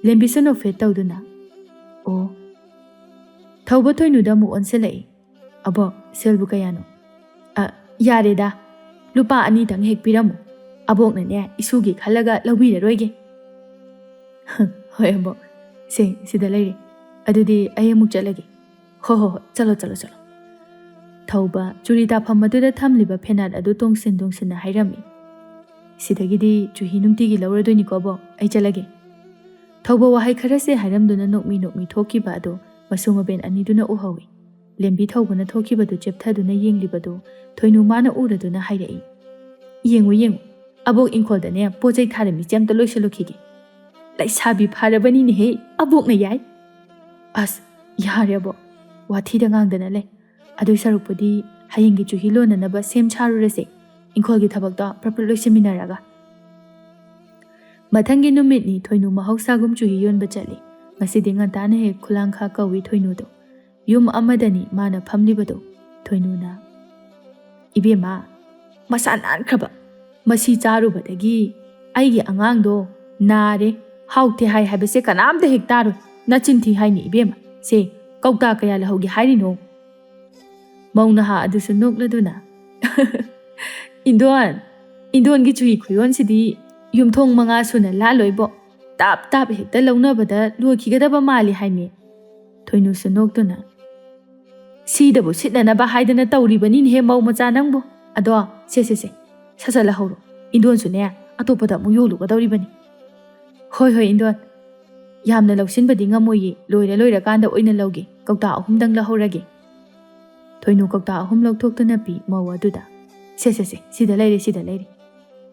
ꯂꯦꯝꯕꯤꯁꯨ ꯅꯣꯛꯐꯦꯠ ꯇꯧꯗꯨꯅ, "ꯑꯣ꯫" ꯊꯧꯕ ꯊꯣꯏꯅꯨꯗ ꯑꯃꯨꯛ ꯑꯣꯟꯁꯤꯜꯂꯛꯏ, "ꯑꯕꯣꯛ, ꯁꯦꯜꯕꯨ ꯀꯌꯥꯅꯣ?" "ꯑ, ꯌꯥꯔꯦꯗ, ꯂꯨꯄꯥ ꯑꯅꯤꯇꯪ ꯍꯦꯛ ꯄꯤꯔꯝꯃꯨ꯫ ꯑꯕꯣꯛꯅꯅꯦ, ꯏꯁꯨꯒꯤ ꯈꯜꯂꯒ ꯂꯧꯕꯤꯔꯔꯣꯏꯒꯦ꯫" "ꯍꯣꯏ ꯑꯕꯣꯛ, ꯁꯦ, ꯁꯤꯗ ꯂꯩꯔꯦ꯫ ꯑꯗꯨꯗꯤ ꯑꯩ ꯑꯃꯨꯛ ꯆꯠꯂꯒꯦ꯫" "ꯍꯣ, ꯍꯣ, ꯍꯣꯏ, ꯆꯠꯂꯣ, ꯆꯠꯂꯣ, ꯆꯠꯂꯣ꯫" ꯊꯧꯕ ꯆꯨꯔꯤ ꯇꯥꯐꯝ ꯑꯗꯨꯗ ꯊꯝꯂꯤꯕ ꯐꯦꯅꯥꯠ ꯑꯗꯨ ꯇꯣꯡꯁꯤꯟ ꯇꯣꯡꯁꯤꯟꯅ ꯍꯥꯏꯔꯝꯃꯤ, "ꯁꯤꯗꯒꯤꯗꯤ ꯆꯨꯍꯤ ꯅꯨꯡꯇꯤꯒꯤ ꯂꯧꯔꯗꯣꯏꯅꯤꯀꯣ ꯑꯕꯣꯛ, ꯑꯩ ꯆꯠꯂꯒꯦ꯫" ꯊꯧꯕ ꯋꯥꯍꯩ ꯈꯔꯁꯦ ꯍꯥꯏꯔꯝꯗꯨꯅ ꯅꯣꯛꯃꯤ ꯅꯣꯛꯃꯤ ꯊꯣꯛꯈꯤꯕ ꯑꯗꯨ ꯃꯁꯨ ꯃꯕꯦꯟ ꯑꯅꯤꯗꯨꯅ ꯎꯍꯧꯏ꯫ ꯂꯦꯝꯕꯤ ꯊꯧꯕꯅ ꯊꯣꯛꯈꯤꯕꯗꯨ ꯆꯦꯞꯊꯗꯨꯅ ꯌꯦꯡꯂꯤꯕꯗꯨ ꯊꯣꯏꯅꯨ ꯃꯥꯅ ꯎꯔꯗꯨꯅ ꯍꯥꯏꯔꯛꯏ, "ꯌꯦꯡꯉꯨ, ꯌꯦꯡꯉꯨ, ꯑꯕꯣꯛ ꯏꯪꯈꯣꯜꯗꯅꯦ ꯄꯣꯠ ꯆꯩ ꯊꯥꯔꯝꯃꯤꯁꯦ ꯑꯝꯇ ꯂꯣꯏꯁꯤꯜꯂꯨꯈꯤꯒꯦ꯫ ꯂꯩꯁꯥꯕꯤ ꯐꯥꯔꯕꯅꯤꯅꯦꯍꯦ, ꯑꯕꯣꯛꯅ ꯌꯥꯏ꯫" "ꯑꯁ, ꯌꯥꯔꯦ ꯑꯕꯣꯛ, ꯋꯥꯊꯤꯗ ꯉꯥꯡꯗꯅ ꯂꯩ꯫ ꯑꯗꯨꯏ ꯁꯔꯨꯛꯄꯨꯗꯤ ꯍꯌꯦꯡꯒꯤ ꯆꯨꯍꯤ ꯂꯣꯟꯅꯅꯕ ꯁꯦꯝ ꯁꯥꯔꯨꯔꯁꯦ, ꯏꯪꯈꯣꯜꯒꯤ ꯊꯕꯛꯇꯣ ꯄ꯭ꯔꯞ ꯄ꯭ꯔꯞ ꯂꯣꯏꯁꯤꯟꯃꯤꯟꯅꯔꯒ꯫" ꯃꯊꯪꯒꯤ ꯅꯨꯃꯤꯠꯅꯤ ꯊꯣꯏꯅꯨ ꯃꯍꯧꯁꯥꯒꯨꯝ ꯆꯨꯍꯤ ꯌꯣꯟꯕ ꯆꯠꯂꯤ꯫ ꯉꯁꯤꯗꯤ ꯉꯟꯇꯥꯅ ꯍꯦꯛ ꯈꯨꯂꯥꯡꯈꯥ ꯀꯧꯏ ꯊꯣꯏꯅꯨꯗꯣ꯫ ꯌꯨꯝ ꯑꯃꯗꯅꯤ ꯃꯥꯅ ꯐꯝꯂꯤꯕꯗꯣ꯫ ꯊꯣꯏꯅꯨꯅ, "ꯏꯕꯦꯝꯃ, ꯃꯁꯥ ꯅꯥꯟꯈ꯭ꯔꯕ, "ꯃꯁꯤ ꯆꯥꯔꯨꯕꯗꯒꯤ ꯑꯩꯒꯤ ꯑꯉꯥꯡꯗꯣ ꯅꯥꯔꯦ, ꯍꯥꯎꯇꯦ ꯍꯥꯏ ꯍꯥꯏꯕꯁꯦ ꯀꯅꯥꯝꯇ ꯍꯦꯛ ꯇꯥꯔꯣꯏ꯫ ꯅꯆꯤꯟ ꯊꯤ ꯍꯥꯏꯅꯤ ꯏꯕꯦꯝꯃ꯫ ꯁꯦ, ꯀꯧꯇꯥ ꯀꯌꯥ ꯂꯧꯍꯧꯒꯦ ꯍꯥꯏꯔꯤꯅꯣ?" ꯃꯧ ꯅꯍꯥ ꯑꯗꯨꯁꯨ ꯅꯣꯛꯂꯗꯨꯅ, "ꯏꯟꯗꯣꯟ, ꯏꯟꯗꯣꯟꯒꯤ ꯆꯨꯍꯤ ꯈꯨꯌꯣꯟꯁꯤꯗꯤ ꯌꯨꯝꯊꯣꯡ ꯃꯉꯥ ꯁꯨꯅ ꯂꯥꯜꯂꯣꯏꯕꯣ꯫ ꯇꯥꯞ ꯇꯥꯞ ꯍꯦꯛꯇ ꯂꯧꯅꯕꯗ ꯂꯣꯏꯈꯤꯒꯗꯕ ꯃꯥꯜꯂꯤ ꯍꯥꯏꯃꯤ꯫" ꯊꯣꯏꯅꯨꯁꯨ ꯅꯣꯛꯇꯨꯅ, "ꯁꯤꯗꯕꯨ ꯁꯤꯠꯅꯅꯕ ꯍꯥꯏꯗꯅ ꯇꯧꯔꯤꯕꯅꯤꯅꯦꯍꯦ, ꯃꯧ ꯃꯆꯥ ꯅꯪꯕꯨ꯫ ꯑꯗꯣ, ꯁꯦ, ꯁꯦ, ꯁꯦ, ꯁꯠ-ꯁꯠ ꯂꯧꯍꯧꯔꯣ꯫ ꯏꯟꯗꯣꯟꯁꯨꯅꯦ, ꯑꯇꯣꯞꯄꯗ ꯑꯃꯨꯛ ꯌꯣꯜꯂꯨꯒꯗꯧꯔꯤꯕꯅꯤ꯫" "ꯍꯣꯏ, ꯍꯣꯏ, ꯏꯟꯗꯣꯟ꯫ ꯌꯥꯝꯅ ꯂꯧꯁꯤꯟꯕꯗꯤ ꯉꯝꯃꯣꯏꯌꯦ, ꯂꯣꯏꯔ ꯂꯣꯏꯔꯀꯥꯟꯗ ꯑꯣꯏꯅ ꯂꯧꯒꯦ, ꯀꯧꯇꯥ ꯑꯍꯨꯝꯗꯪ ꯂꯧꯍꯧꯔꯒꯦ꯫" ꯊꯣꯏꯅꯨ ꯀꯧꯇꯥ ꯑꯍꯨꯝ ꯂꯧꯊꯣꯛꯇꯨꯅ ꯄꯤ ꯃꯧ ꯑꯗꯨꯗ꯫ "ꯁꯦ, ꯁꯦ, ꯁꯦ, ꯁꯤꯗ ꯂꯩꯔꯦ, ꯁꯤꯗ ꯂꯩꯔꯦ꯫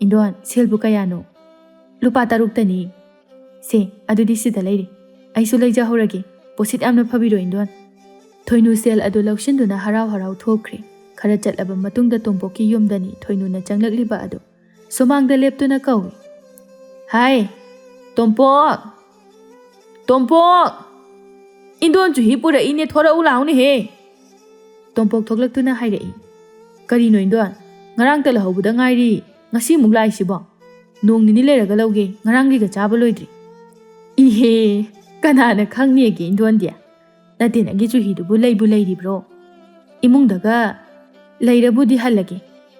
ꯏꯟꯗꯣꯟ, ꯁꯦꯜꯕꯨ ꯀꯌꯥꯅꯣ?" "ꯂꯨꯄꯥ ꯇꯔꯨꯛꯇꯅꯤ꯫" "ꯁꯦ, ꯑꯗꯨꯗꯤ ꯁꯤꯗ ꯂꯩꯔꯦ꯫ ꯑꯩꯁꯨ ꯂꯩꯖꯍꯧꯔꯒꯦ꯫ ꯄꯣꯠꯁꯤꯠ ꯌꯥꯝꯅ ꯐꯕꯤꯔꯣ, ꯏꯟꯗꯣꯟ꯫" ꯊꯣꯏꯅꯨ ꯁꯦꯜ ꯑꯗꯨ ꯂꯧꯁꯤꯟꯗꯨꯅ ꯍꯔꯥꯎ ꯍꯔꯥꯎ ꯊꯣꯛꯈ꯭ꯔꯦ꯫ ꯈꯔ ꯆꯠꯂꯕ ꯃꯇꯨꯡꯗ ꯇꯣꯝꯄꯣꯛꯀꯤ ꯌꯨꯝꯗꯅꯤ ꯊꯣꯏꯅꯨꯅ ꯆꯪꯂꯛꯂꯤꯕ ꯑꯗꯨ꯫ ꯁꯨꯃꯥꯡꯗ ꯂꯦꯞꯇꯨꯅ ꯀꯧꯏ, "ꯍꯥꯏ, ꯇꯣꯝꯄꯣꯛ! ꯇꯣꯝꯄꯣꯛ! ꯏꯟꯗꯣꯟ ꯆꯨꯍꯤ ꯄꯨꯔꯛꯏꯅꯦ, ꯊꯣꯔꯛꯎ ꯂꯥꯎꯅꯦꯍꯦ!" ꯇꯣꯝꯄꯣꯛ ꯊꯣꯛꯂꯛꯇꯨꯅ ꯍꯥꯏꯔꯛꯏ, "ꯀꯔꯤꯅꯣ ꯏꯟꯗꯣꯟ? ꯉꯔꯥꯡꯇ ꯂꯧꯍꯧꯕꯗ ꯉꯥꯏꯔꯤ, ꯉꯁꯤ ꯑꯃꯨꯛ ꯂꯥꯛꯏꯁꯤꯕꯣ?" "ꯅꯣꯡ ꯅꯤꯅꯤ ꯂꯩꯔꯒ ꯂꯧꯒꯦ, ꯉꯔꯥꯡꯒꯤꯒ ꯆꯥꯕ ꯂꯣꯏꯗ꯭ꯔꯤ꯫" "ꯏꯍꯦ, ꯀꯅꯥꯅ ꯈꯪꯅꯤꯒꯦ ꯏꯟꯗꯣꯟꯗꯤ? ꯅꯠꯇꯦ, ꯅꯪꯒꯤ ꯆꯨꯍꯤꯗꯨꯕꯨ ꯂꯩꯕꯨ ꯂꯩꯔꯤꯕ꯭ꯔꯣ?" "ꯏꯃꯨꯡꯗꯒ ꯂꯩꯔꯕꯨꯗꯤ ꯍꯜꯂꯒꯦ,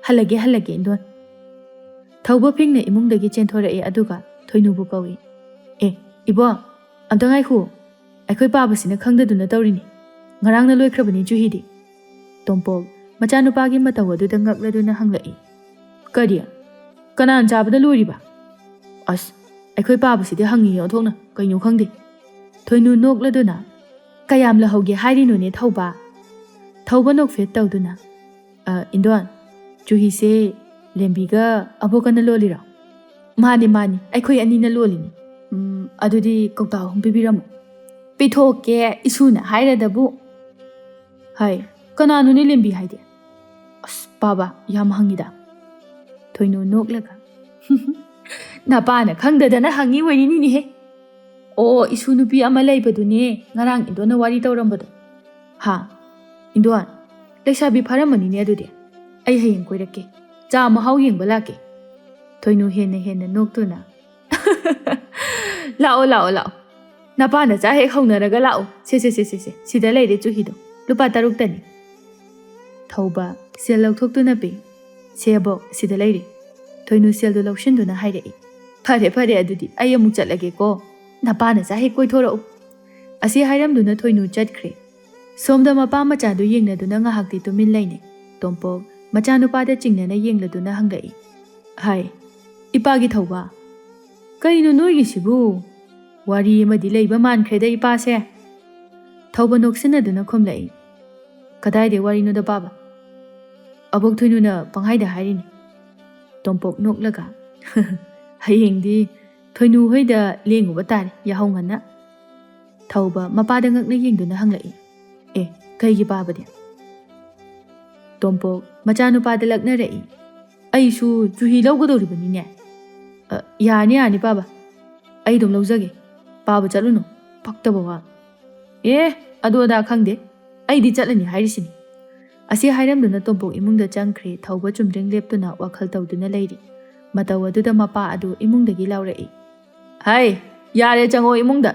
ꯍꯜꯂꯒꯦ, ꯍꯜꯂꯒꯦ ꯏꯟꯗꯣꯟ꯫" ꯊꯧꯕ ꯐꯤꯡꯅ ꯏꯃꯨꯡꯗꯒꯤ ꯆꯦꯟꯊꯣꯔꯛꯑꯦ, ꯑꯗꯨꯒ ꯊꯣꯏꯅꯨꯕꯨ ꯀꯧꯏ, "ꯑꯦ, ꯏꯕꯣ, ꯑꯝꯇ ꯉꯥꯏꯈꯣ꯫ ꯑꯩꯈꯣꯏ ꯄꯥꯕꯁꯤꯅ ꯈꯪꯗꯗꯨꯅ ꯇꯧꯔꯤꯅꯤ꯫ ꯉꯔꯥꯡꯅ ꯂꯣꯏꯈ꯭ꯔꯕꯅꯤ ꯆꯨꯍꯤꯗꯤ꯫" ꯇꯣꯝꯄꯣꯛ ꯃꯆꯥꯅꯨꯄꯥꯒꯤ ꯃꯇꯧ ꯑꯗꯨꯗ ꯉꯛꯂꯗꯨꯅ ꯍꯪꯂꯛꯏ, "ꯀꯔꯤ? ꯀꯅꯥꯅ ꯆꯥꯕꯗ ꯂꯣꯏꯔꯤꯕ? ꯑꯁ, ꯑꯩꯈꯣꯏ ꯄꯥꯕꯁꯤꯗꯤ ꯍꯪꯉꯤꯌꯦ ꯑꯣꯟꯊꯣꯛꯅ, ꯀꯩꯅꯣ ꯈꯪꯗꯦ꯫" ꯊꯣꯏꯅꯨ ꯅꯣꯛꯂꯗꯨꯅ, "ꯀꯌꯥꯝ ꯂꯧꯍꯧꯒꯦ ꯍꯥꯏꯔꯤꯅꯣꯅꯦ ꯊꯧꯕ?" ꯊꯧꯕ ꯅꯣꯛꯐꯦꯠ ꯇꯧꯗꯨꯅ, "ꯑ, ꯏꯟꯗꯣꯟ, ꯆꯨꯍꯤꯁꯦ ꯂꯦꯝꯕꯤꯒ ꯑꯕꯣꯛꯀꯅ ꯂꯣꯜꯂꯤꯔꯣ?" "ꯃꯥꯅꯤ, ꯃꯥꯅꯤ, ꯑꯩꯈꯣꯏ ꯑꯅꯤꯅ ꯂꯣꯜꯂꯤꯅꯤ꯫" "ꯎꯝ, ꯑꯗꯨꯗꯤ ꯀꯧꯇꯥ ꯑꯍꯨꯝ ꯄꯤꯕꯤꯔꯝꯃꯣ꯫" "ꯄꯤꯊꯣꯛꯀꯦ, ꯏꯁꯨꯅ ꯍꯥꯏꯔꯗꯕꯨ꯫" "ꯍꯥꯏ, ꯀꯅꯥꯅꯣꯅꯦ ꯂꯦꯝꯕꯤ ꯍꯥꯏꯗꯤ?" "ꯑꯁ, ꯄꯥꯕ, ꯌꯥꯝ ꯍꯪꯉꯤꯗ꯫" ꯊꯣꯏꯅꯨ ꯅꯣꯛꯂꯒ, "ꯅꯄꯥꯅ ꯈꯪꯗꯗꯅ ꯍꯪꯉꯤ ꯑꯣꯏꯔꯤꯅꯤꯅꯦꯍꯦ꯫ ꯑꯣ, ꯏꯁꯨ ꯅꯨꯄꯤ ꯑꯃ ꯂꯩꯕꯗꯨꯅꯦ ꯉꯔꯥꯡ ꯏꯟꯗꯣꯟꯅ ꯋꯥꯔꯤ ꯇꯧꯔꯝꯕꯗꯣ꯫" "ꯍꯥ? ꯏꯟꯗꯣꯟ, ꯂꯩꯁꯥꯕꯤ ꯐꯥꯔꯝꯃꯅꯤꯅꯦ ꯑꯗꯨꯗꯤ꯫ ꯑꯩ ꯍꯌꯦꯡ ꯀꯣꯏꯔꯛꯀꯦ꯫ ꯆꯥ ꯃꯍꯥꯎ ꯌꯦꯡꯕ ꯂꯥꯛꯀꯦ꯫ ꯊꯣꯏꯅꯨ ꯍꯦꯟꯅ ꯍꯦꯟꯅ ꯅꯣꯛꯇꯨꯅ, "ꯂꯥꯛꯑꯣ, ꯂꯥꯛꯑꯣ, ꯂꯥꯛꯑꯣ꯫ ꯅꯄꯥ ꯅꯆꯥ ꯍꯦꯛ ꯍꯧꯅꯔꯒ ꯂꯥꯛꯑꯣ꯫ ꯁꯦ, ꯁꯦ, ꯁꯦ, ꯁꯦ, ꯁꯦ꯫ ꯁꯤꯗ ꯂꯩꯔꯦ ꯆꯨꯍꯤꯗꯣ꯫ ꯂꯨꯄꯥ ꯇꯔꯨꯛꯇꯅꯤ꯫" ꯊꯧꯕ ꯁꯦꯜ ꯂꯧꯊꯣꯛꯇꯨꯅ ꯄꯤ꯫ "ꯁꯦ ꯑꯕꯣꯛ, ꯁꯤꯗ ꯂꯩꯔꯦ꯫" ꯊꯣꯏꯅꯨ ꯁꯦꯜꯗꯨ ꯂꯧꯁꯤꯟꯗꯨꯅ ꯍꯥꯏꯔꯛꯏ꯫ "ꯐꯔꯦ, ꯐꯔꯦ, ꯑꯗꯨꯗꯤ ꯑꯩ ꯑꯃꯨꯛ ꯆꯠꯂꯒꯦꯀꯣ꯫ ꯅꯄꯥ ꯅꯆꯥ ꯍꯦꯛ ꯀꯣꯏꯊꯣꯔꯛꯎ꯫" ꯑꯁꯤ ꯍꯥꯏꯔꯝꯗꯨꯅ ꯊꯣꯏꯅꯨ ꯆꯠꯈ꯭ꯔꯦ꯫ ꯁꯣꯝꯗ ꯃꯄꯥ ꯃꯆꯥꯗꯨ ꯌꯦꯡꯅꯗꯨꯅ ꯉꯥꯏꯍꯥꯛꯇꯤ ꯇꯨꯃꯤꯟ ꯂꯩꯅꯩ꯫ ꯇꯣꯝꯄꯣꯛ ꯃꯆꯥꯅꯨꯄꯥꯗ ꯆꯤꯡꯅꯅ ꯌꯦꯡꯂꯗꯨꯅ ꯍꯪꯂꯛꯏ, "ꯍꯥꯏ, ꯏꯄꯥꯒꯤ ꯊꯧꯕ, ꯀꯩꯅꯣ ꯅꯣꯏꯒꯤꯁꯤꯕꯨ? ꯋꯥꯔꯤ ꯑꯃꯗꯤ ꯂꯩꯕ ꯃꯥꯟꯈ꯭ꯔꯦꯗ ꯏꯄꯥꯁꯦ꯫" ꯊꯧꯕ ꯅꯣꯛꯁꯤꯟꯅꯗꯨꯅ ꯈꯨꯝꯂꯛꯏ, "ꯀꯗꯥꯏꯗꯩ ꯋꯥꯔꯤꯅꯣꯗ ꯄꯥꯕ? ꯑꯕꯣꯛ ꯊꯣꯏꯅꯨꯅ ꯄꯪꯍꯥꯏꯗ ꯍꯥꯏꯔꯤꯅꯤ꯫" ꯇꯣꯝꯄꯣꯛ ꯅꯣꯛꯂꯒ, "ꯍꯌꯦꯡꯗꯤ ꯊꯣꯏꯅꯨ ꯍꯣꯏꯗ ꯂꯦꯡꯉꯨꯕ ꯇꯥꯔꯦ ꯌꯥꯍꯧ ꯉꯟꯅ꯫" ꯊꯧꯕ ꯃꯄꯥꯗ ꯉꯛꯅ ꯌꯦꯡꯗꯨꯅ ꯍꯪꯂꯛꯏ, "ꯑꯦ, ꯀꯩꯒꯤ ꯄꯥꯕꯗꯤ?" ꯇꯣꯝꯄꯣꯛ ꯃꯆꯥꯅꯨꯄꯥꯗ ꯂꯛꯅꯔꯛꯏ, "ꯑꯩꯁꯨ ꯆꯨꯍꯤ ꯂꯧꯒꯗꯧꯔꯤꯕꯅꯤꯅꯦ꯫" "ꯑ, ꯌꯥꯔꯅꯤ, ꯌꯥꯔꯅꯤ ꯄꯥꯕ, ꯑꯩ ꯑꯗꯨꯝ ꯂꯧꯖꯒꯦ꯫ ꯄꯥꯕ ꯆꯠꯂꯨꯅꯨ, ꯄꯛꯇꯕ ꯋꯥ꯫" "ꯑꯦ, ꯑꯗꯨ ꯑꯗꯥ ꯈꯪꯗꯦ, ꯑꯩꯗꯤ ꯆꯠꯂꯅꯤ ꯍꯥꯏꯔꯤꯁꯤꯅꯤ꯫" ꯑꯁꯤ ꯍꯥꯏꯔꯝꯗꯨꯅ ꯇꯣꯝꯄꯣꯛ ꯏꯃꯨꯡꯗ ꯆꯪꯈ꯭ꯔꯦ꯫ ꯊꯧꯕ ꯆꯨꯝꯗ꯭ꯔꯤꯡ ꯂꯦꯞꯇꯨꯅ ꯋꯥꯈꯜ ꯇꯧꯗꯨꯅ ꯂꯩꯔꯤ꯫ ꯃꯇꯧ ꯑꯗꯨꯗ ꯃꯄꯥ ꯑꯗꯨ ꯏꯃꯨꯡꯗꯒꯤ ꯂꯥꯎꯔꯛꯏ, "ꯍꯥꯏ, ꯌꯥꯔꯦ, ꯆꯪꯉꯣ ꯏꯃꯨꯡꯗ꯫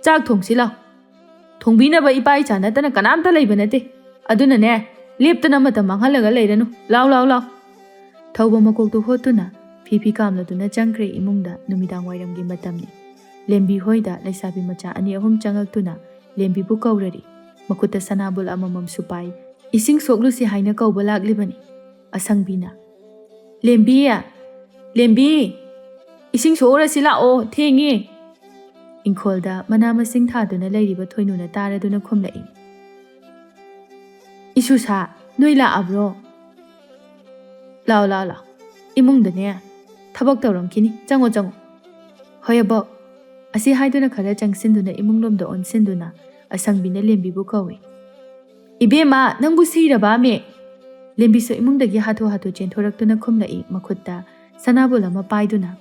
ꯆꯥꯛ ꯊꯣꯡꯁꯤ ꯂꯥꯎ꯫ ꯊꯣꯡꯕꯤꯅꯕ ꯏꯄꯥ ꯏꯆꯥ ꯅꯠꯇꯅ ꯀꯅꯥꯝꯇ ꯂꯩꯕ ꯅꯠꯇꯦ꯫ ꯑꯗꯨꯅꯅꯦ, ꯂꯦꯞꯇꯅ ꯃꯇꯝ ꯃꯥꯡꯍꯜꯂꯒ ꯂꯩꯔꯅꯨ꯫ ꯂꯥꯎ, ꯂꯥꯎ, ꯂꯥꯎ꯫" ꯊꯧꯕ ꯃꯀꯣꯛꯇꯨ ꯍꯣꯠꯇꯨꯅ ꯐꯤ ꯐꯤ ꯀꯥꯝꯂꯗꯨꯅ ꯆꯪꯈ꯭ꯔꯦ ꯏꯃꯨꯡꯗ꯫ ꯅꯨꯃꯤꯗꯥꯡ ꯋꯥꯏꯔꯝꯒꯤ ꯃꯇꯝꯅꯤ꯫ ꯂꯦꯝꯕꯤ ꯍꯣꯏꯗ ꯂꯩꯁꯥꯕꯤ ꯃꯆꯥ ꯑꯅꯤ ꯑꯍꯨꯝ ꯆꯪꯉꯛꯇꯨꯅ ꯂꯦꯝꯕꯤꯕꯨ ꯀꯧꯔꯔꯤ꯫ ꯃꯈꯨꯠꯇ ꯁꯅꯥꯕꯨꯜ ꯑꯃꯃꯝꯁꯨ ꯄꯥꯏ꯫ "ꯏꯁꯤꯡ ꯁꯣꯛꯂꯨꯁꯤ ꯍꯥꯏꯅ ꯀꯧꯕ ꯂꯥꯛꯂꯤꯕꯅꯤ꯫" ꯑꯁꯪꯕꯤꯅ, "ꯂꯦꯝꯕꯤ! ꯂꯦꯝꯕꯤ! ꯏꯁꯤꯡ ꯁꯣꯛꯎꯔꯁꯤ ꯂꯥꯛꯑꯣ, ꯊꯦꯡꯉꯦ꯫" ꯏꯪꯈꯣꯜꯗ ꯃꯅꯥ ꯃꯁꯤꯡ ꯊꯥꯗꯨꯅ ꯂꯩꯔꯤꯕ ꯊꯣꯏꯅꯨꯅ ꯇꯥꯔꯗꯨꯅ ꯈꯨꯝꯂꯛꯏ, "ꯏꯁꯨꯁꯥ, ꯅꯣꯏ ꯂꯥꯛꯑꯕ꯭ꯔꯣ? ꯂꯥꯎ, ꯂꯥꯎ, ꯂꯥꯎ꯫ ꯏꯃꯨꯡꯗꯅꯦ ꯊꯕꯛ ꯇꯧꯔꯝꯈꯤꯅꯤ꯫ ꯆꯪꯉꯣ, ꯆꯪꯉꯣ꯫" "ꯍꯣꯏ, ꯑꯕꯣꯛ꯫" ꯑꯁꯤ ꯍꯥꯏꯗꯨꯅ ꯈꯔ ꯆꯪꯁꯤꯟꯗꯨꯅ ꯏꯃꯨꯡꯂꯣꯝꯗ ꯑꯣꯟꯁꯤꯟꯗꯨꯅ ꯑꯁꯪꯕꯤꯅ ꯂꯦꯝꯕꯤꯕꯨ ꯀꯧꯏ꯫ "ꯏꯕꯦꯝꯃ, ꯅꯪꯕꯨ ꯁꯤꯔꯕ ꯑꯃꯦ?" ꯂꯦꯝꯕꯤꯁꯨ ꯏꯃꯨꯡꯗꯒꯤ ꯍꯥꯊꯨ ꯍꯥꯊꯨ ꯆꯦꯟꯊꯣꯔꯛꯇꯨꯅ ꯈꯨꯝꯂꯛꯏ, ꯃꯈꯨꯠꯇ ꯁꯅꯥꯕꯨꯜ ꯑꯃ ꯄꯥꯏꯗꯨꯅ꯫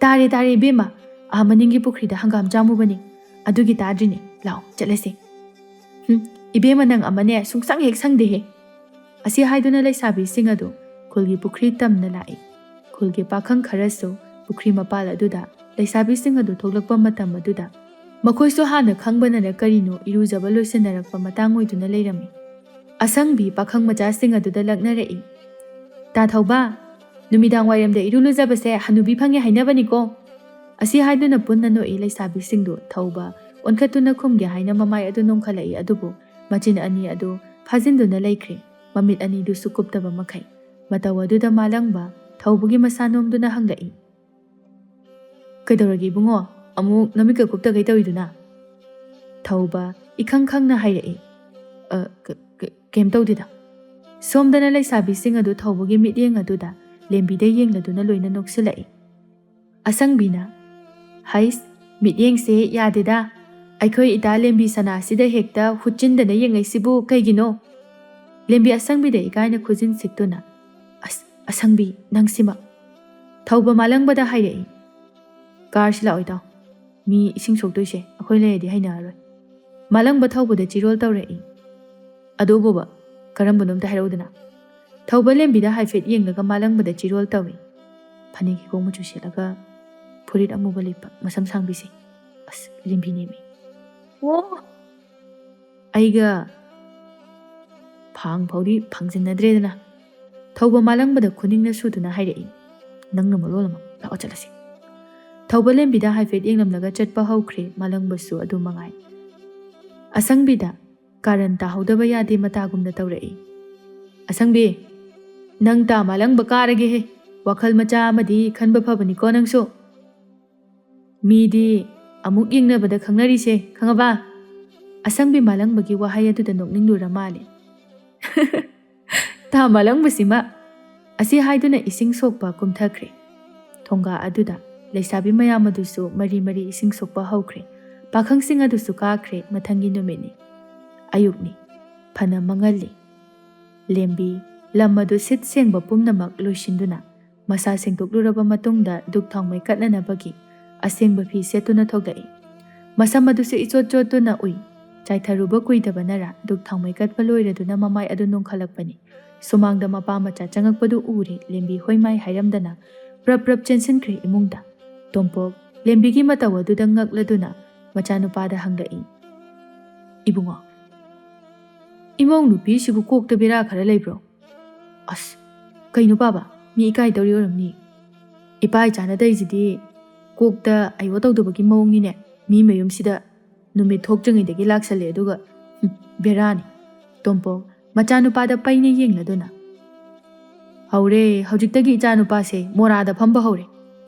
"ꯇꯥꯔꯦ, ꯇꯥꯔꯦ, ꯏꯕꯦꯝꯃ꯫ ꯑꯥ ꯃꯅꯤꯡꯒꯤ ꯄꯨꯈ꯭ꯔꯤꯗ ꯍꯪꯒꯥꯝ ꯆꯥꯝꯃꯨꯕꯅꯤ꯫ ꯑꯗꯨꯒꯤ ꯇꯥꯗ꯭ꯔꯤꯅꯦ꯫ ꯂꯥꯎ, ꯆꯠꯂꯁꯦ꯫" "ꯍꯨꯝ, ꯏꯕꯦꯝꯃ, ꯅꯪ ꯑꯃꯅꯦ, ꯁꯨꯡꯁꯪ ꯍꯦꯛ ꯁꯪꯗꯦꯍꯦ꯫" ꯑꯁꯤ ꯍꯥꯏꯗꯨꯅ ꯂꯩꯁꯥꯕꯤꯁꯤꯡ ꯑꯗꯨ ꯈꯨꯜꯒꯤ ꯄꯨꯈ꯭ꯔꯤ ꯇꯝꯅ ꯂꯥꯛꯏ꯫ ꯈꯨꯜꯒꯤ ꯄꯥꯈꯪ ꯈꯔꯁꯨ ꯄꯨꯈ꯭ꯔꯤ ꯃꯄꯥꯜ ꯑꯗꯨꯗ ꯂꯩꯁꯥꯕꯤꯁꯤꯡ ꯑꯗꯨ ꯊꯣꯛꯂꯛꯄ ꯃꯇꯝ ꯑꯗꯨꯗ ꯃꯈꯣꯏꯁꯨ ꯍꯥꯟꯅ ꯈꯪꯕꯅꯔ ꯀꯔꯤꯅꯣ ꯏꯔꯨꯖꯕ ꯂꯣꯏꯁꯤꯟꯅꯔꯛꯄ ꯃꯇꯥꯡ ꯑꯣꯏꯗꯨꯅ ꯂꯩꯔꯝꯃꯤ꯫ ꯑꯁꯪꯕꯤ ꯄꯥꯈꯪ ꯃꯆꯥꯁꯤꯡ ꯑꯗꯨꯗ ꯂꯛꯅꯔꯛꯏ, "ꯇꯥ ꯊꯧꯕ, ꯅꯨꯃꯤꯗꯥꯡ ꯋꯥꯏꯔꯝꯗ ꯏꯔꯨ ꯂꯨꯖꯕꯁꯦ ꯍꯅꯨꯕꯤ ꯐꯪꯉꯦ ꯍꯥꯏꯅꯕꯅꯤꯀꯣ!" ꯑꯁꯤ ꯍꯥꯏꯗꯨꯅ ꯄꯨꯟꯅ ꯅꯣꯛꯏ ꯂꯩꯁꯥꯕꯤꯁꯤꯡꯗꯨ꯫ ꯊꯧꯕ ꯑꯣꯟꯈꯠꯇꯨꯅ ꯈꯨꯝꯒꯦ ꯍꯥꯏꯅ ꯃꯃꯥꯏ ꯑꯗꯨ ꯅꯣꯝꯈꯠꯂꯛꯏ, ꯑꯗꯨꯕꯨ ꯃꯆꯤꯟ ꯑꯅꯤ ꯑꯗꯨ ꯐꯥꯖꯤꯟꯗꯨꯅ ꯂꯩꯈ꯭ꯔꯦ, ꯃꯃꯤꯠ ꯑꯅꯤꯗꯨꯁꯨ ꯀꯨꯞꯇꯕ ꯃꯈꯩ꯫ ꯃꯇꯧ ꯑꯗꯨꯗ ꯃꯥꯂꯪꯕ ꯊꯧꯕꯒꯤ ꯃꯁꯥ ꯅꯣꯝꯗꯨꯅ ꯍꯪꯂꯛꯏ, "ꯀꯩꯗꯧꯔꯒꯦ ꯏꯕꯨꯡꯉꯣ? ꯑꯃꯨꯛ ꯅꯃꯤꯠꯀ ꯀꯨꯞꯇꯈꯩ ꯇꯧꯔꯤꯗꯨꯅ?" ꯊꯧꯕ ꯏꯈꯪ ꯈꯪꯅ ꯍꯥꯏꯔꯛꯏ, "ꯑ, ꯀ-, ꯀ-, ꯀꯩꯝ ꯇꯧꯗꯦꯗ꯫" ꯁꯣꯝꯗꯅ ꯂꯩꯁꯥꯕꯤꯁꯤꯡ ꯑꯗꯨ ꯊꯧꯕꯒꯤ ꯃꯤꯠꯌꯦꯡ ꯑꯗꯨꯗ ꯂꯦꯝꯕꯤꯗ ꯌꯦꯡꯂꯗꯨꯅ ꯂꯣꯏꯅ ꯅꯣꯛꯁꯤꯜꯂꯛꯏ꯫ ꯑꯁꯪꯕꯤꯅ, "ꯍꯩꯁ, ꯃꯤꯠꯌꯦꯡꯁꯦ ꯌꯥꯗꯦꯗ꯫ ꯑꯩꯈꯣꯏ ꯏꯇꯥ ꯂꯦꯝꯕꯤ ꯁꯅꯥꯁꯤꯗ ꯍꯦꯛꯇ ꯍꯨꯠꯆꯤꯟꯗꯅ ꯌꯦꯡꯉꯛꯏꯁꯤꯕꯨ ꯀꯩꯒꯤꯅꯣ?" ꯂꯦꯝꯕꯤ ꯑꯁꯪꯕꯤꯗ ꯏꯀꯥꯏꯅ ꯈꯨꯖꯤꯟ ꯁꯤꯛꯇꯨꯅ, "ꯑꯁ, ꯑꯁꯪꯕꯤ, ꯅꯪꯁꯤꯃ!" ꯊꯧꯕ ꯃꯥꯂꯪꯕꯗ ꯍꯥꯏꯔꯛꯏ, "ꯀꯥꯔꯁꯤ ꯂꯥꯛꯑꯣ ꯏꯇꯥꯎ, ꯃꯤ ꯏꯁꯤꯡ ꯁꯣꯛꯇꯣꯏꯁꯦ ꯑꯩꯈꯣꯏ ꯂꯩꯔꯗꯤ ꯍꯩꯅꯔꯔꯣꯏ꯫" ꯃꯥꯂꯪꯕ ꯊꯧꯕꯗ ꯆꯤꯔꯣꯜ ꯇꯧꯔꯛꯏ, "ꯑꯗꯨꯕꯣꯕ, ꯀꯔꯝꯕꯅꯣ ꯑꯝꯇ ꯍꯥꯏꯔꯛꯎꯗꯅ?" ꯊꯧꯕ ꯂꯦꯝꯕꯤꯗ ꯍꯥꯏꯐꯦꯠ ꯌꯦꯡꯂꯒ ꯃꯥꯂꯪꯕꯗ ꯆꯤꯔꯣꯜ ꯇꯧꯏ꯫ ꯐꯅꯦꯛ ꯍꯤꯒꯣꯛ ꯃꯆꯨ ꯁꯦꯠꯂꯒ ꯐꯨꯔꯤꯠ ꯑꯃꯨꯕ ꯂꯤꯠꯄ ꯃꯁꯝ ꯁꯥꯡꯕꯤꯁꯦ꯫ ꯑꯁ, ꯂꯦꯝꯕꯤꯅꯦꯃꯤ꯫ ꯑꯣ! ꯑꯩꯒ ꯐꯥꯡ ꯐꯥꯎꯗꯤ ꯐꯥꯡꯖꯤꯟꯅꯗ꯭ꯔꯦꯗꯅ꯫ ꯊꯧꯕ ꯃꯥꯂꯪꯕꯗ ꯈꯨꯅꯤꯡꯅ ꯁꯨꯗꯨꯅ ꯍꯥꯏꯔꯛꯏ, "ꯅꯪꯅ ꯃꯔꯣꯜ ꯑꯃ, ꯂꯥꯛꯑꯣ ꯆꯠꯂꯁꯤ꯫" ꯊꯧꯕ ꯂꯦꯝꯕꯤꯗ ꯍꯥꯏꯐꯦꯠ ꯌꯦꯡꯂꯝꯂꯒ ꯆꯠꯄ ꯍꯧꯈ꯭ꯔꯦ ꯃꯥꯂꯪꯕꯁꯨ ꯑꯗꯨ ꯃꯉꯥꯏ꯫ ꯑꯁꯪꯕꯤꯗ ꯀꯥꯔꯟ ꯇꯥꯍꯧꯗꯕ ꯌꯥꯗꯦ ꯃꯇꯥꯒꯨꯝꯅ ꯇꯧꯔꯛꯏ, "ꯑꯁꯪꯕꯤ, ꯅꯪ ꯇꯥ ꯃꯥꯂꯪꯕ ꯀꯥꯔꯒꯦꯍꯦ꯫ ꯋꯥꯈꯜ ꯃꯆꯥ ꯑꯃꯗꯤ ꯈꯟꯕ ꯐꯕꯅꯤꯀꯣ ꯅꯪꯁꯨ꯫ ꯃꯤꯗꯤ ꯑꯃꯨꯛ ꯌꯦꯡꯅꯕꯗ ꯈꯪꯅꯔꯤꯁꯦ, ꯈꯪꯉꯕ?" ꯑꯁꯪꯕꯤ ꯃꯥꯂꯪꯕꯒꯤ ꯋꯥꯍꯩ ꯑꯗꯨꯗ ꯅꯣꯛꯅꯤꯡꯂꯨꯔ ꯃꯥꯜꯂꯦ꯫ "ꯇꯥ ꯃꯥꯂꯪꯕꯁꯤꯃ!" ꯑꯁꯤ ꯍꯥꯏꯗꯨꯅ ꯏꯁꯤꯡ ꯁꯣꯛꯄ ꯀꯨꯝꯊꯈ꯭ꯔꯦ꯫ ꯊꯣꯡꯒꯥ ꯑꯗꯨꯗ ꯂꯩꯁꯥꯕꯤ ꯃꯌꯥꯝ ꯑꯗꯨꯁꯨ ꯃꯔꯤ ꯃꯔꯤ ꯏꯁꯤꯡ ꯁꯣꯛꯄ ꯍꯧꯈ꯭ꯔꯦ꯫ ꯄꯥꯈꯪꯁꯤꯡ ꯑꯗꯨꯁꯨ ꯀꯥꯈ꯭ꯔꯦ꯫ ꯃꯊꯪꯒꯤ ꯅꯨꯃꯤꯠꯅꯤ꯫ ꯑꯌꯨꯛꯅꯤ꯫ ꯐꯅ ꯃꯉꯜꯂꯤ꯫ ꯂꯦꯝꯕꯤ ꯂꯝ ꯑꯗꯨ ꯁꯤꯠ ꯁꯦꯡꯕ ꯄꯨꯝꯅꯃꯛ ꯂꯣꯏꯁꯤꯟꯗꯨꯅ ꯃꯁꯥ ꯁꯦꯡꯗꯣꯛꯂꯨꯔꯕ ꯃꯇꯨꯡꯗ ꯙꯨꯛ ꯊꯥꯎꯃꯩ ꯀꯠꯅꯅꯕꯒꯤ ꯑꯁꯦꯡꯕ ꯐꯤ ꯁꯦꯠꯇꯨꯅ ꯊꯣꯛꯂꯛꯏ꯫ ꯃꯁꯝ ꯑꯗꯨꯁꯨ ꯏꯆꯣꯠ ꯆꯣꯠꯇꯨꯅ ꯎꯏ꯫ ꯆꯥꯏꯊꯔꯨꯕ ꯀꯨꯏꯗꯕꯅꯔ ꯙꯨꯛ ꯊꯥꯎꯃꯩ ꯀꯠꯄ ꯂꯣꯏꯔꯗꯨꯅ ꯃꯃꯥꯏ ꯑꯗꯨ ꯅꯣꯡꯈꯠꯂꯛꯄꯅꯤ꯫ ꯁꯨꯃꯥꯡꯗ ꯃꯄꯥ ꯃꯆꯥ ꯆꯪꯉꯛꯄꯗꯨ ꯎꯔꯦ ꯂꯦꯝꯕꯤ ꯍꯣꯏ ꯃꯥꯏ ꯍꯥꯏꯔꯝꯗꯅ ꯄ꯭ꯔꯞ ꯄ꯭ꯔꯞ ꯆꯦꯟꯁꯤꯟꯈ꯭ꯔꯦ ꯏꯃꯨꯡꯗ꯫ ꯇꯣꯝꯄꯣꯛ ꯂꯦꯝꯕꯤꯒꯤ ꯃꯇꯧ ꯑꯗꯨꯗ ꯉꯛꯂꯗꯨꯅ ꯃꯆꯥꯅꯨꯄꯥꯗ ꯍꯪꯂꯛꯏ, "ꯏꯕꯨꯡꯉꯣ, ꯏꯃꯧ ꯅꯨꯄꯤꯁꯤꯕꯨ ꯀꯣꯛꯇ ꯕꯦꯔꯥ ꯈꯔ ꯂꯩꯕ꯭ꯔꯣ? ꯑꯁ, ꯀꯩꯅꯣ ꯄꯥꯕ, ꯃꯤ ꯏꯀꯥꯏ ꯇꯧꯔꯤ ꯑꯣꯏꯔꯝꯅꯤ꯫ ꯏꯄꯥ ꯏꯆꯥꯅ ꯇꯧꯔꯤꯁꯤꯗꯤ ꯀꯣꯛꯇ ꯑꯌꯣ ꯇꯧꯗꯕꯒꯤ ꯃꯑꯣꯡꯅꯤꯅꯦ꯫ ꯃꯤ ꯃꯌꯨꯝꯁꯤꯗ ꯅꯨꯃꯤꯠ ꯊꯣꯛꯇ꯭ꯔꯤꯉꯩꯗꯒꯤ ꯂꯥꯛꯁꯜꯂꯦ ꯑꯗꯨꯒ, ꯍꯨꯝ, ꯕꯦꯔꯥꯅꯤ꯫" ꯇꯣꯝꯄꯣꯛ ꯃꯆꯥꯅꯨꯄꯥꯗ ꯄꯩꯅ ꯌꯦꯡꯂꯗꯨꯅ, "ꯍꯧꯔꯦ, ꯍꯧꯖꯤꯛꯇꯒꯤ ꯏꯆꯥꯅꯨꯄꯥꯁꯦ ꯃꯣꯔꯥꯗ ꯐꯝꯕ ꯍꯧꯔꯦ꯫"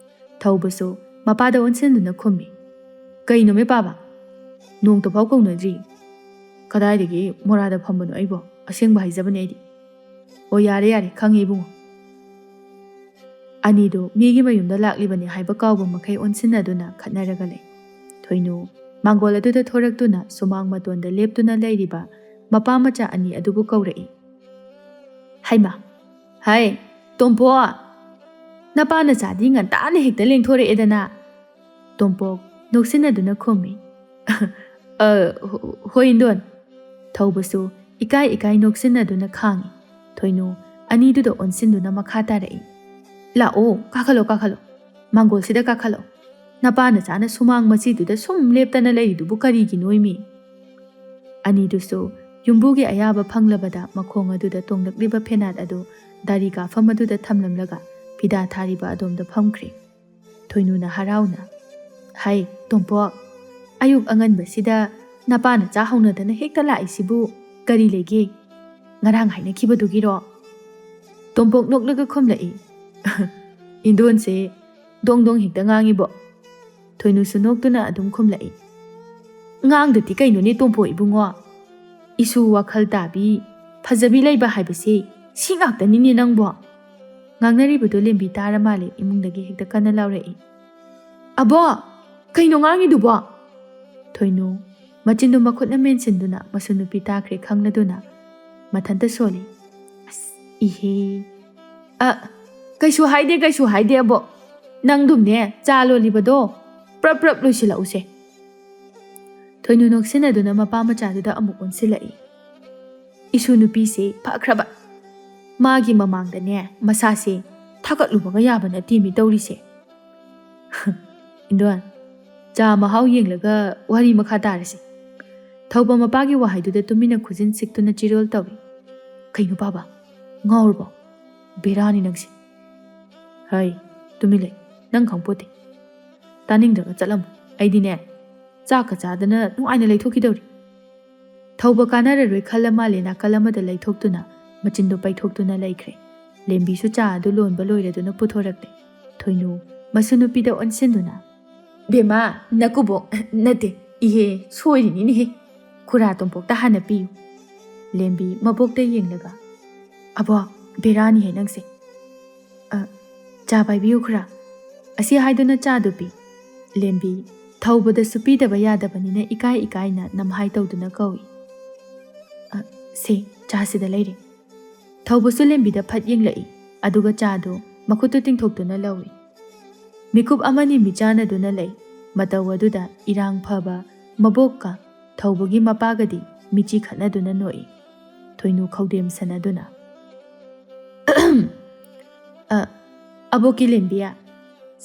ꯊꯧꯕꯁꯨ ꯃꯄꯥꯗ ꯑꯣꯟꯁꯤꯟꯗꯨꯅ ꯈꯨꯝꯃꯤ, "ꯀꯩꯅꯣꯃꯦ ꯄꯥꯕ? ꯅꯣꯡꯇꯐꯥꯎ ꯀꯧꯅꯗ꯭ꯔꯤ꯫ ꯀꯗꯥꯏꯗꯒꯤ ꯃꯣꯔꯥꯗ ꯐꯝꯕꯅꯣ ꯑꯩꯕꯣ? ꯑꯁꯦꯡꯕ ꯍꯥꯏꯖꯕꯅꯦ ꯑꯩꯗꯤ꯫" "ꯑꯣ, ꯌꯥꯔꯦ, ꯌꯥꯔꯦ, ꯈꯪꯉꯦ ꯏꯕꯨꯡꯉꯣ꯫" ꯑꯅꯤꯗꯨ ꯃꯤꯒꯤ ꯃꯌꯨꯝꯗ ꯂꯥꯛꯂꯤꯕꯅꯤ ꯍꯥꯏꯕ ꯀꯥꯎꯕ ꯃꯈꯩ ꯑꯣꯟꯁꯤꯟꯅꯗꯨꯅ ꯈꯠꯅꯔꯒ ꯂꯩ꯫ ꯊꯣꯏꯅꯨ ꯃꯥꯡꯒꯣꯜ ꯑꯗꯨꯗ ꯊꯣꯔꯛꯇꯨꯅ ꯁꯨꯃꯥꯡ ꯃꯇꯣꯟꯗ ꯂꯦꯞꯇꯨꯅ ꯂꯩꯔꯤꯕ ꯃꯄꯥ ꯃꯆꯥ ꯑꯅꯤ ꯑꯗꯨꯕꯨ ꯀꯧꯔꯛꯏ, "ꯍꯩꯃꯥ, ꯍꯥꯏ, ꯇꯣꯝꯄꯣ, ꯅꯄꯥ ꯅꯆꯥꯗꯤ ꯉꯟꯇꯥꯅ ꯍꯦꯛꯇ ꯂꯦꯡꯊꯣꯔꯛꯑꯦꯗꯅ?" ꯇꯣꯝꯄꯣꯛ ꯅꯣꯛꯁꯤꯟꯅꯗꯨꯅ ꯈꯨꯝꯃꯤ, "ꯑ, ꯍꯣ-, ꯍꯣꯏ, ꯏꯟꯗꯣꯟ꯫" ꯊꯧꯕꯁꯨ ꯏꯀꯥꯏ ꯏꯀꯥꯏ ꯅꯣꯛꯁꯤꯟꯅꯗꯨꯅ ꯈꯥꯡꯉꯤ꯫ ꯊꯣꯏꯅꯨ ꯑꯅꯤꯗꯨꯗ ꯑꯣꯟꯁꯤꯟꯗꯨꯅ ꯃꯈꯥ ꯇꯥꯔꯛꯏ, "ꯂꯥꯛꯑꯣ, ꯀꯥꯈꯠꯂꯣ, ꯀꯥꯈꯠꯂꯣ꯫ ꯃꯥꯡꯒꯣꯜꯁꯤꯗ ꯀꯥꯈꯠꯂꯣ꯫ ꯅꯄꯥ ꯅꯆꯥꯅ ꯁꯨꯃꯥꯡ ꯃꯆꯤꯗꯨꯗ ꯁꯨꯝ ꯂꯦꯞꯇꯅ ꯂꯩꯔꯤꯗꯨꯕꯨ ꯀꯔꯤꯒꯤꯅꯣ ꯏꯃꯤ?" ꯑꯅꯤꯗꯨꯁꯨ ꯌꯨꯝꯕꯨꯒꯤ ꯑꯌꯥꯕ ꯐꯪꯂꯕꯗ ꯃꯈꯣꯡ ꯑꯗꯨꯗ ꯇꯣꯡꯂꯛꯂꯤꯕ ꯐꯦꯅꯥꯠ ꯑꯗꯨ ꯗꯥꯔꯤ ꯀꯥꯐꯝ ꯑꯗꯨꯗ ꯊꯝꯂꯝꯂꯒ ꯐꯤꯗꯥ ꯊꯥꯔꯤꯕ ꯑꯗꯣꯝꯗ ꯐꯝꯈ꯭ꯔꯦ꯫ ꯊꯣꯏꯅꯨꯅ ꯍꯔꯥꯎꯅ, "ꯍꯥꯏ, ꯇꯣꯝꯄꯣꯛ, ꯑꯌꯨꯛ ꯑꯉꯟꯕꯁꯤꯗ ꯅꯄꯥ ꯅꯆꯥ ꯍꯧꯅꯗꯅ ꯍꯦꯛꯇ ꯂꯥꯛꯏꯁꯤꯕꯨ ꯀꯔꯤ ꯂꯩꯒꯦ? ꯉꯔꯥꯡ ꯍꯥꯏꯅꯈꯤꯕꯗꯨꯒꯤꯔꯣ?" ꯇꯣꯝꯄꯣꯛ ꯅꯣꯛꯂꯒ ꯈꯨꯝꯂꯛꯏ, "ꯏꯟꯗꯣꯟꯁꯦ ꯗꯣꯡ ꯗꯣꯡ ꯍꯦꯛꯇ ꯉꯥꯡꯉꯤꯕꯣ꯫" ꯊꯣꯏꯅꯨꯁꯨ ꯅꯣꯛꯇꯨꯅ ꯑꯗꯨꯝ ꯈꯨꯝꯂꯛꯏ, "ꯉꯥꯡꯗꯗꯤ ꯀꯩꯅꯣꯅꯦ ꯇꯣꯝꯄꯣꯛ ꯏꯕꯨꯡꯉꯣ? ꯏꯁꯨ ꯋꯥꯈꯜ ꯇꯥꯕꯤ, ꯐꯖꯕꯤ ꯂꯩꯕ ꯍꯥꯏꯕꯁꯤ ꯁꯤ ꯉꯥꯛꯇꯅꯤꯅꯦ ꯅꯪꯕꯣ꯫" ꯉꯥꯡꯅꯔꯤꯕꯗꯨ ꯂꯦꯝꯕꯤ ꯇꯥꯔ ꯃꯥꯜꯂꯦ ꯏꯃꯨꯡꯗꯒꯤ ꯍꯦꯛꯇ ꯀꯟꯅ ꯂꯥꯎꯔꯛꯏ, "ꯑꯕꯣ! ꯀꯩꯅꯣ ꯉꯥꯡꯉꯤꯗꯨꯕꯣ?" ꯊꯣꯏꯅꯨ ꯃꯆꯤꯟꯗꯨ ꯃꯈꯨꯠꯅ ꯃꯦꯟꯁꯤꯟꯗꯨꯅ ꯃꯁꯨ ꯅꯨꯄꯤ ꯇꯥꯈ꯭ꯔꯦ ꯈꯪꯂꯗꯨꯅ ꯃꯊꯟꯇ ꯁꯣꯜꯂꯤ, "ꯑꯁ, ꯏꯍꯦ꯫ ꯑ, ꯀꯩꯁꯨ ꯍꯥꯏꯗꯦ, ꯀꯩꯁꯨ ꯍꯥꯏꯗꯦ ꯑꯕꯣ꯫ ꯅꯪꯗꯨꯝꯅꯦ ꯆꯥ ꯂꯣꯜꯂꯤꯕꯗꯣ ꯄ꯭ꯔꯞ ꯄ꯭ꯔꯞ ꯂꯣꯏꯁꯤꯜꯂꯛꯎꯁꯦ꯫" ꯊꯣꯏꯅꯨ ꯅꯣꯛꯁꯤꯟꯅꯗꯨꯅ ꯃꯄꯥ ꯃꯆꯥꯗꯨꯗ ꯑꯃꯨꯛ ꯑꯣꯟꯁꯤꯜꯂꯛꯏ, "ꯏꯁꯨ ꯅꯨꯄꯤꯁꯦ ꯐꯈ꯭ꯔꯕ꯫ ꯃꯥꯒꯤ ꯃꯃꯥꯡꯗꯅꯦ ꯃꯁꯥꯁꯦ ꯊꯥꯒꯠꯂꯨꯕꯒ ꯌꯥꯕ ꯅꯠꯇꯦꯃꯤ ꯇꯧꯔꯤꯁꯦ꯫ ꯏꯟꯗꯣꯟ, ꯆꯥ ꯃꯍꯥꯎ ꯌꯦꯡꯂꯒ ꯋꯥꯔꯤ ꯃꯈꯥ ꯇꯥꯔꯁꯤ꯫ ꯊꯧꯕ ꯃꯄꯥꯒꯤ ꯋꯥꯍꯩꯗꯨꯗ ꯇꯨꯃꯤꯟꯅ ꯈꯨꯖꯤꯟ ꯁꯤꯛꯇꯨꯅ ꯆꯤꯔꯣꯜ ꯇꯧꯏ꯫ "ꯀꯩꯅꯣ ꯄꯥꯕ? ꯉꯥꯎꯔꯕꯣ? ꯕꯦꯔꯥꯅꯤ ꯅꯪꯁꯦ꯫ ꯍꯩ, ꯇꯨꯃꯤꯟ ꯂꯩ꯫ ꯅꯪ ꯈꯪꯄꯣꯠꯇꯦ꯫ ꯇꯥꯅꯤꯡꯗ꯭ꯔꯒ ꯆꯠꯂꯝꯃꯣ꯫ ꯑꯩꯗꯤꯅꯦ, ꯆꯥꯛꯀ ꯆꯥꯗꯅ ꯅꯨꯡꯉꯥꯏꯅ ꯂꯩꯊꯣꯛꯈꯤꯗꯧꯔꯤ꯫" ꯊꯧꯕ ꯀꯥꯟꯅꯔꯔꯣꯏ ꯈꯜꯂ ꯃꯥꯜꯂꯦ ꯅꯥꯀꯜ ꯑꯃꯗ ꯂꯩꯊꯣꯛꯇꯨꯅ ꯃꯆꯤꯟꯗꯣ ꯄꯩꯊꯣꯛꯇꯨꯅ ꯂꯩꯈ꯭ꯔꯦ꯫ ꯂꯦꯝꯕꯤꯁꯨ ꯆꯥ ꯑꯗꯨ ꯂꯣꯟꯕ ꯂꯣꯏꯔꯗꯨꯅ ꯄꯨꯊꯣꯔꯛꯂꯦ꯫ ꯊꯣꯏꯅꯨ ꯃꯁꯨ ꯅꯨꯄꯤꯗ ꯑꯣꯟꯁꯤꯟꯗꯨꯅ, "ꯕꯦꯝꯃ, ꯅꯀꯨꯕꯣꯛ ꯅꯠꯇꯦ, ꯏꯍꯦ, ꯁꯣꯏꯔꯤꯅꯤꯅꯦꯍꯦ꯫ ꯈꯨꯔꯥ ꯇꯣꯝꯄꯣꯛꯇ ꯍꯥꯟꯅ ꯄꯤꯌꯨ꯫" ꯂꯦꯝꯕꯤ ꯃꯕꯣꯛꯇ ꯌꯦꯡꯂꯒ, "ꯑꯕꯣꯛ, ꯕꯦꯔꯥꯅꯤꯍꯦ ꯅꯪꯁꯦ꯫ ꯑ, ꯆꯥ ꯄꯥꯏꯕꯤꯌꯨ ꯈꯨꯔꯥ꯫" ꯑꯁꯤ ꯍꯥꯏꯗꯨꯅ ꯆꯥꯗꯨ ꯄꯤ꯫ ꯂꯦꯝꯕꯤ ꯊꯧꯕꯗꯁꯨ ꯄꯤꯗꯕ ꯌꯥꯗꯕꯅꯤꯅ ꯏꯀꯥꯏ ꯏꯀꯥꯏꯅ ꯅꯝꯍꯥꯏ ꯇꯧꯗꯨꯅ ꯀꯧꯏ꯫ "ꯑ, ꯁꯦ, ꯆꯥꯁꯤꯗ ꯂꯩꯔꯦ꯫" ꯊꯧꯕꯁꯨ ꯂꯦꯝꯕꯤꯗ ꯐꯠ ꯌꯦꯡꯂꯛꯏ, ꯑꯗꯨꯒ ꯆꯥꯗꯨ ꯃꯈꯨꯠꯇꯨ ꯇꯤꯡꯊꯣꯛꯇꯨꯅ ꯂꯧꯏ꯫ ꯃꯤꯀꯨꯞ ꯑꯃꯅꯤ ꯃꯤꯆꯥꯟꯅꯗꯨꯅ ꯂꯩ꯫ ꯃꯇꯧ ꯑꯗꯨꯗ ꯏꯔꯥꯡ ꯐꯕ ꯃꯕꯣꯛꯀ ꯊꯧꯕꯒꯤ ꯃꯄꯥꯒꯗꯤ ꯃꯤꯆꯤ ꯈꯠꯅꯗꯨꯅ ꯅꯣꯛꯏ꯫ ꯊꯣꯏꯅꯨ ꯈꯧꯗꯦꯝ ꯁꯥꯟꯅꯗꯨꯅ, "ꯑ, ꯑꯕꯣꯛꯀꯤ ꯂꯦꯝꯕꯤꯌꯥ,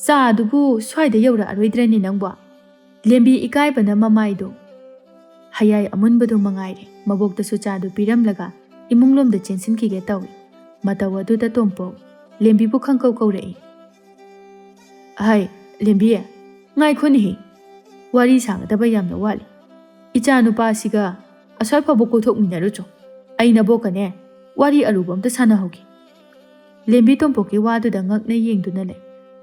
ꯆꯥꯗꯨꯕꯨ ꯁ꯭ꯋꯥꯏꯗ ꯌꯧꯔꯛꯑꯔꯣꯏꯗ꯭ꯔꯅꯦ ꯅꯪꯕꯣ?" ꯂꯦꯝꯕꯤ ꯏꯀꯥꯏꯕꯅ ꯃꯃꯥꯏꯗꯨ ꯍꯌꯥꯏ ꯑꯃꯨꯟꯕꯗꯨ ꯃꯉꯥꯏꯔꯦ꯫ ꯃꯕꯣꯛꯇꯁꯨ ꯆꯥꯗꯨ ꯄꯤꯔꯝꯂꯒ ꯏꯃꯨꯡꯂꯣꯝꯗ ꯆꯦꯟꯁꯤꯟꯈꯤꯒꯦ ꯇꯧꯏ꯫ ꯃꯇꯧ ꯑꯗꯨꯗ ꯇꯣꯝꯄꯣꯛ ꯂꯦꯝꯕꯤꯕꯨ ꯈꯪꯀꯧ ꯀꯧꯔꯛꯏ꯫ "ꯑꯍꯩ, ꯂꯦꯝꯕꯤ, ꯉꯥꯏꯈꯣꯅꯦꯍꯦ꯫ ꯋꯥꯔꯤ ꯁꯥꯒꯗꯕ ꯌꯥꯝꯅ ꯋꯥꯠꯂꯤ꯫ ꯏꯆꯥ ꯅꯨꯄꯥꯁꯤꯒ ꯑꯁ꯭ꯋꯥꯏ ꯐꯥꯎꯕ ꯀꯣꯏꯊꯣꯛꯃꯤꯟꯅꯔꯨꯆꯣ꯫ ꯑꯩ ꯅꯕꯣꯛꯀꯅꯦ ꯋꯥꯔꯤ ꯑꯔꯨꯕ ꯑꯝꯇ ꯁꯥꯟꯅꯍꯧꯒꯦ꯫" ꯂꯦꯝꯕꯤ ꯇꯣꯝꯄꯣꯛꯀꯤ ꯋꯥꯗꯨꯗ ꯉꯛꯅ ꯌꯦꯡꯗꯨꯅ ꯂꯩ꯫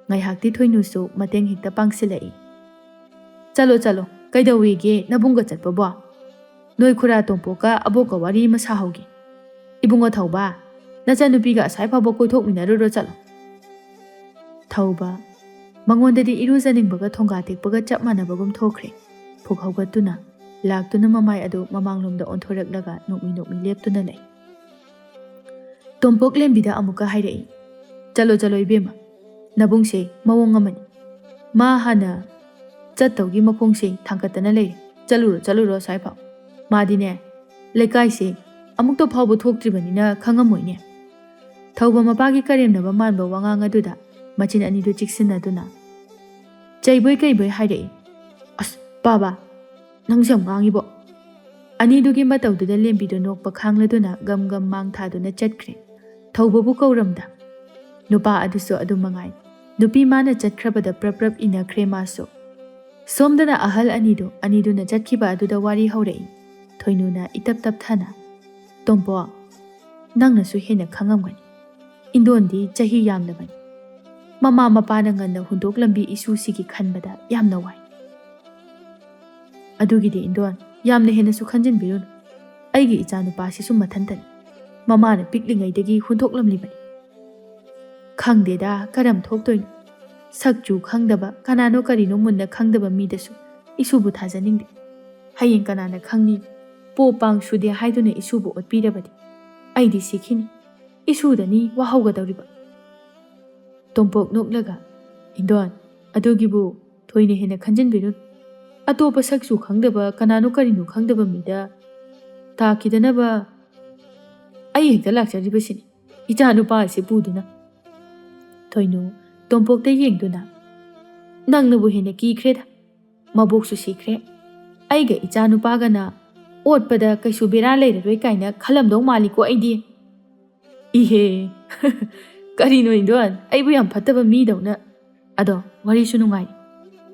ꯉꯥꯏꯍꯥꯛꯇꯤ ꯊꯣꯏꯅꯨꯁꯨ ꯃꯇꯦꯡ ꯍꯦꯛꯇ ꯄꯥꯡꯁꯤꯜꯂꯛꯏ꯫ "ꯆꯠꯂꯣ, ꯆꯠꯂꯣ, ꯀꯩꯗꯧꯋꯦꯒꯦ ꯅꯕꯨꯡꯒ ꯆꯠꯄꯕꯣ? ꯅꯣꯏ ꯈꯨꯔꯥ ꯇꯣꯝꯄꯣꯛꯀ ꯑꯕꯣꯛꯀ ꯋꯥꯔꯤ ꯑꯃ ꯁꯥꯍꯧꯒꯦ꯫ ꯏꯕꯨꯡꯉꯣ ꯊꯧꯕ, ꯅꯆꯟꯅꯨꯄꯤꯒ ꯑꯁ꯭ꯋꯥꯏ ꯐꯥꯎꯕ ꯀꯣꯏꯊꯣꯛꯃꯤꯟꯅꯔꯨꯔꯣ, ꯆꯠꯂꯣ꯫" ꯊꯧꯕ, ꯃꯉꯣꯟꯗꯗꯤ ꯏꯔꯨꯖꯅꯤꯡꯕꯒ ꯊꯣꯡꯒꯥ ꯇꯦꯛꯄꯒ ꯆꯞ ꯃꯥꯟꯅꯕꯒꯨꯝ ꯊꯣꯛꯈ꯭ꯔꯦ꯫ ꯐꯨꯛ ꯍꯧꯒꯠꯇꯨꯅ, ꯂꯥꯛꯇꯨꯅ ꯃꯃꯥꯏ ꯑꯗꯨ ꯃꯃꯥꯡꯂꯣꯝꯗ ꯑꯣꯟꯊꯣꯔꯛꯂꯒ ꯅꯣꯛꯃꯤ ꯅꯣꯛꯃꯤ ꯂꯦꯞꯇꯨꯅ ꯂꯩ꯫ ꯇꯣꯝꯄꯣꯛ ꯂꯦꯝꯕꯤꯗ ꯑꯃꯨꯛꯀ ꯍꯥꯏꯔꯛꯏ, "ꯆꯠꯂꯣ, ꯆꯠꯂꯣ ꯏꯕꯦꯝꯃ, ꯅꯕꯨꯡꯁꯦ ꯃꯑꯣꯡ ꯑꯃꯅꯤ꯫ ꯃꯥ ꯍꯥꯟꯅ ꯆꯠꯇꯧꯒꯤ ꯃꯈꯣꯡꯁꯦ ꯊꯥꯡꯒꯠꯇꯅ ꯂꯩꯔꯦ꯫ ꯆꯠꯂꯨꯔꯣ, ꯆꯠꯂꯨꯔꯣ ꯑꯁ꯭ꯋꯥꯏꯐꯥꯎ꯫ ꯃꯥꯗꯤꯅꯦ, ꯂꯩꯀꯥꯏꯁꯦ ꯑꯃꯨꯛꯇ ꯐꯥꯎꯕ ꯊꯣꯛꯇ꯭ꯔꯤꯕꯅꯤꯅ ꯈꯪꯉꯝꯃꯣꯏꯅꯦ꯫ ꯊꯧꯕ ꯃꯄꯥꯒꯤ ꯀꯔꯦꯝꯅꯕ ꯃꯥꯟꯕ ꯋꯥꯉꯥꯡ ꯑꯗꯨꯗ ꯃꯆꯤꯟ ꯑꯅꯤꯗꯨ ꯆꯤꯛꯁꯤꯟꯅꯗꯨꯅ ꯆꯩꯕꯣꯏ ꯀꯩꯕꯣꯏ ꯍꯥꯏꯔꯛꯏ, "ꯑꯁ, ꯕꯥꯕꯥ, ꯅꯪꯁꯨ ꯌꯥꯝ ꯉꯥꯡꯉꯤꯕꯣ!" ꯑꯅꯤꯗꯨꯒꯤ ꯃꯇꯧꯗꯨꯗ ꯂꯦꯝꯕꯤꯗꯨ ꯅꯣꯛꯄ ꯈꯥꯡꯂꯗꯨꯅ ꯒꯝ ꯒꯝ ꯃꯥꯡ ꯊꯥꯗꯨꯅ ꯆꯠꯈ꯭ꯔꯦ꯫ ꯊꯧꯕꯕꯨ ꯀꯧꯔꯝꯗ꯫ ꯅꯨꯄꯥ ꯑꯗꯨꯁꯨ ꯑꯗꯨ ꯃꯉꯥꯏ꯫ ꯅꯨꯄꯤ ꯃꯥꯅ ꯆꯠꯈ꯭ꯔꯕꯗ ꯄ꯭ꯔꯞ ꯄ꯭ꯔꯞ ꯏꯟꯅꯈ꯭ꯔꯦ ꯃꯥꯁꯨ꯫ ꯁꯣꯝꯗꯅ ꯑꯍꯜ ꯑꯅꯤꯗꯨ, ꯑꯅꯤꯗꯨꯅ ꯆꯠꯈꯤꯕ ꯑꯗꯨꯗ ꯋꯥꯔꯤ ꯍꯧꯔꯛꯏ꯫ ꯊꯣꯏꯅꯨꯅ ꯏꯇꯞ ꯇꯞꯊꯅ, "ꯇꯣꯝꯄꯣ, ꯅꯪꯅꯁꯨ ꯍꯦꯟꯅ ꯈꯪꯉꯝꯒꯅꯤ꯫ ꯏꯟꯗꯣꯟꯗꯤ ꯆꯍꯤ ꯌꯥꯝꯂꯕꯅꯤ꯫ ꯃꯃꯥ ꯃꯄꯥꯅ ꯉꯟꯅ ꯍꯨꯟꯗꯣꯛꯂꯝꯕꯤ ꯏꯁꯨꯁꯤꯒꯤ ꯈꯟꯕꯗ ꯌꯥꯝꯅ ꯋꯥꯏ꯫ ꯑꯗꯨꯒꯤꯗꯤ ꯏꯟꯗꯣꯟ, ꯌꯥꯝꯅ ꯍꯦꯟꯅꯁꯨ ꯈꯟꯖꯤꯟꯕꯤꯔꯨꯅꯨ꯫ ꯑꯩꯒꯤ ꯏꯆꯥꯅꯨꯄꯥꯁꯤꯁꯨ ꯃꯊꯟꯇꯅꯤ꯫ ꯃꯃꯥꯅ ꯄꯤꯛꯂꯤꯉꯩꯗꯒꯤ ꯍꯨꯟꯗꯣꯛꯂꯝꯂꯤꯕꯅꯤ꯫ ꯈꯪꯗꯦꯗ, ꯀꯔꯝ ꯊꯣꯛꯇꯣꯏꯅꯣ? ꯁꯛ ꯆꯨ ꯈꯪꯗꯕ, ꯀꯅꯥꯅꯣ ꯀꯔꯤꯅꯣ ꯃꯨꯟꯅ ꯈꯪꯗꯕ ꯃꯤꯗꯁꯨ ꯏꯁꯨꯕꯨ ꯊꯥꯖꯅꯤꯡꯗꯦ꯫ ꯍꯌꯦꯡ ꯀꯅꯥꯅ ꯈꯪꯅꯤ? ꯄꯣ ꯄꯥꯡ ꯁꯨꯗꯦ ꯍꯥꯏꯗꯨꯅ ꯏꯁꯨꯕꯨ ꯑꯣꯠꯄꯤꯔꯕꯗꯤ ꯑꯩꯗꯤ ꯁꯤꯈꯤꯅꯤ꯫ ꯏꯁꯨꯗꯅꯤ ꯋꯥꯍꯧꯒꯗꯧꯔꯤꯕ꯫" ꯇꯣꯝꯄꯣꯛ ꯅꯣꯛꯂꯒ, "ꯏꯟꯗꯣꯟ, ꯑꯗꯨꯒꯤꯕꯨ ꯊꯣꯏꯅ ꯍꯦꯟꯅ ꯈꯟꯖꯤꯟꯕꯤꯔꯨꯅꯨ꯫ ꯑꯇꯣꯞꯄ ꯁꯛꯁꯨ ꯈꯪꯗꯕ, ꯀꯅꯥꯅꯣ ꯀꯔꯤꯅꯣ ꯈꯪꯗꯕ ꯃꯤꯗ ꯇꯥꯈꯤꯗꯅꯕ ꯑꯩ ꯍꯦꯛꯇ ꯂꯥꯛꯆꯔꯤꯕꯁꯤꯅꯤ, ꯏꯆꯥ ꯅꯨꯄꯥ ꯑꯁꯤ ꯄꯨꯗꯨꯅ꯫" ꯊꯣꯏꯅꯨ ꯇꯣꯝꯄꯣꯛꯇ ꯌꯦꯡꯗꯨꯅ, "ꯅꯪꯅꯕꯨ ꯍꯦꯟꯅ ꯀꯤꯈ꯭ꯔꯦꯗ꯫ ꯃꯕꯣꯛꯁꯨ ꯁꯤꯈ꯭ꯔꯦ꯫ ꯑꯩꯒ ꯏꯆꯥ ꯅꯨꯄꯥꯒꯅ ꯑꯣꯠꯄꯗ ꯀꯩꯁꯨ ꯕꯦꯔꯥ ꯂꯩꯔꯔꯣꯏ ꯀꯥꯏꯅ ꯈꯜꯂꯝꯗꯧ ꯃꯥꯜꯂꯤꯀꯣ ꯑꯩꯗꯤ꯫" "ꯏꯍꯦ, ꯀꯔꯤꯅꯣ ꯏꯟꯗꯣꯟ, ꯑꯩꯕꯨ ꯌꯥꯝ ꯐꯠꯇꯕ ꯃꯤꯗꯧꯅ꯫ ꯑꯗꯣ ꯋꯥꯔꯤꯁꯨ ꯅꯨꯡꯉꯥꯏ꯫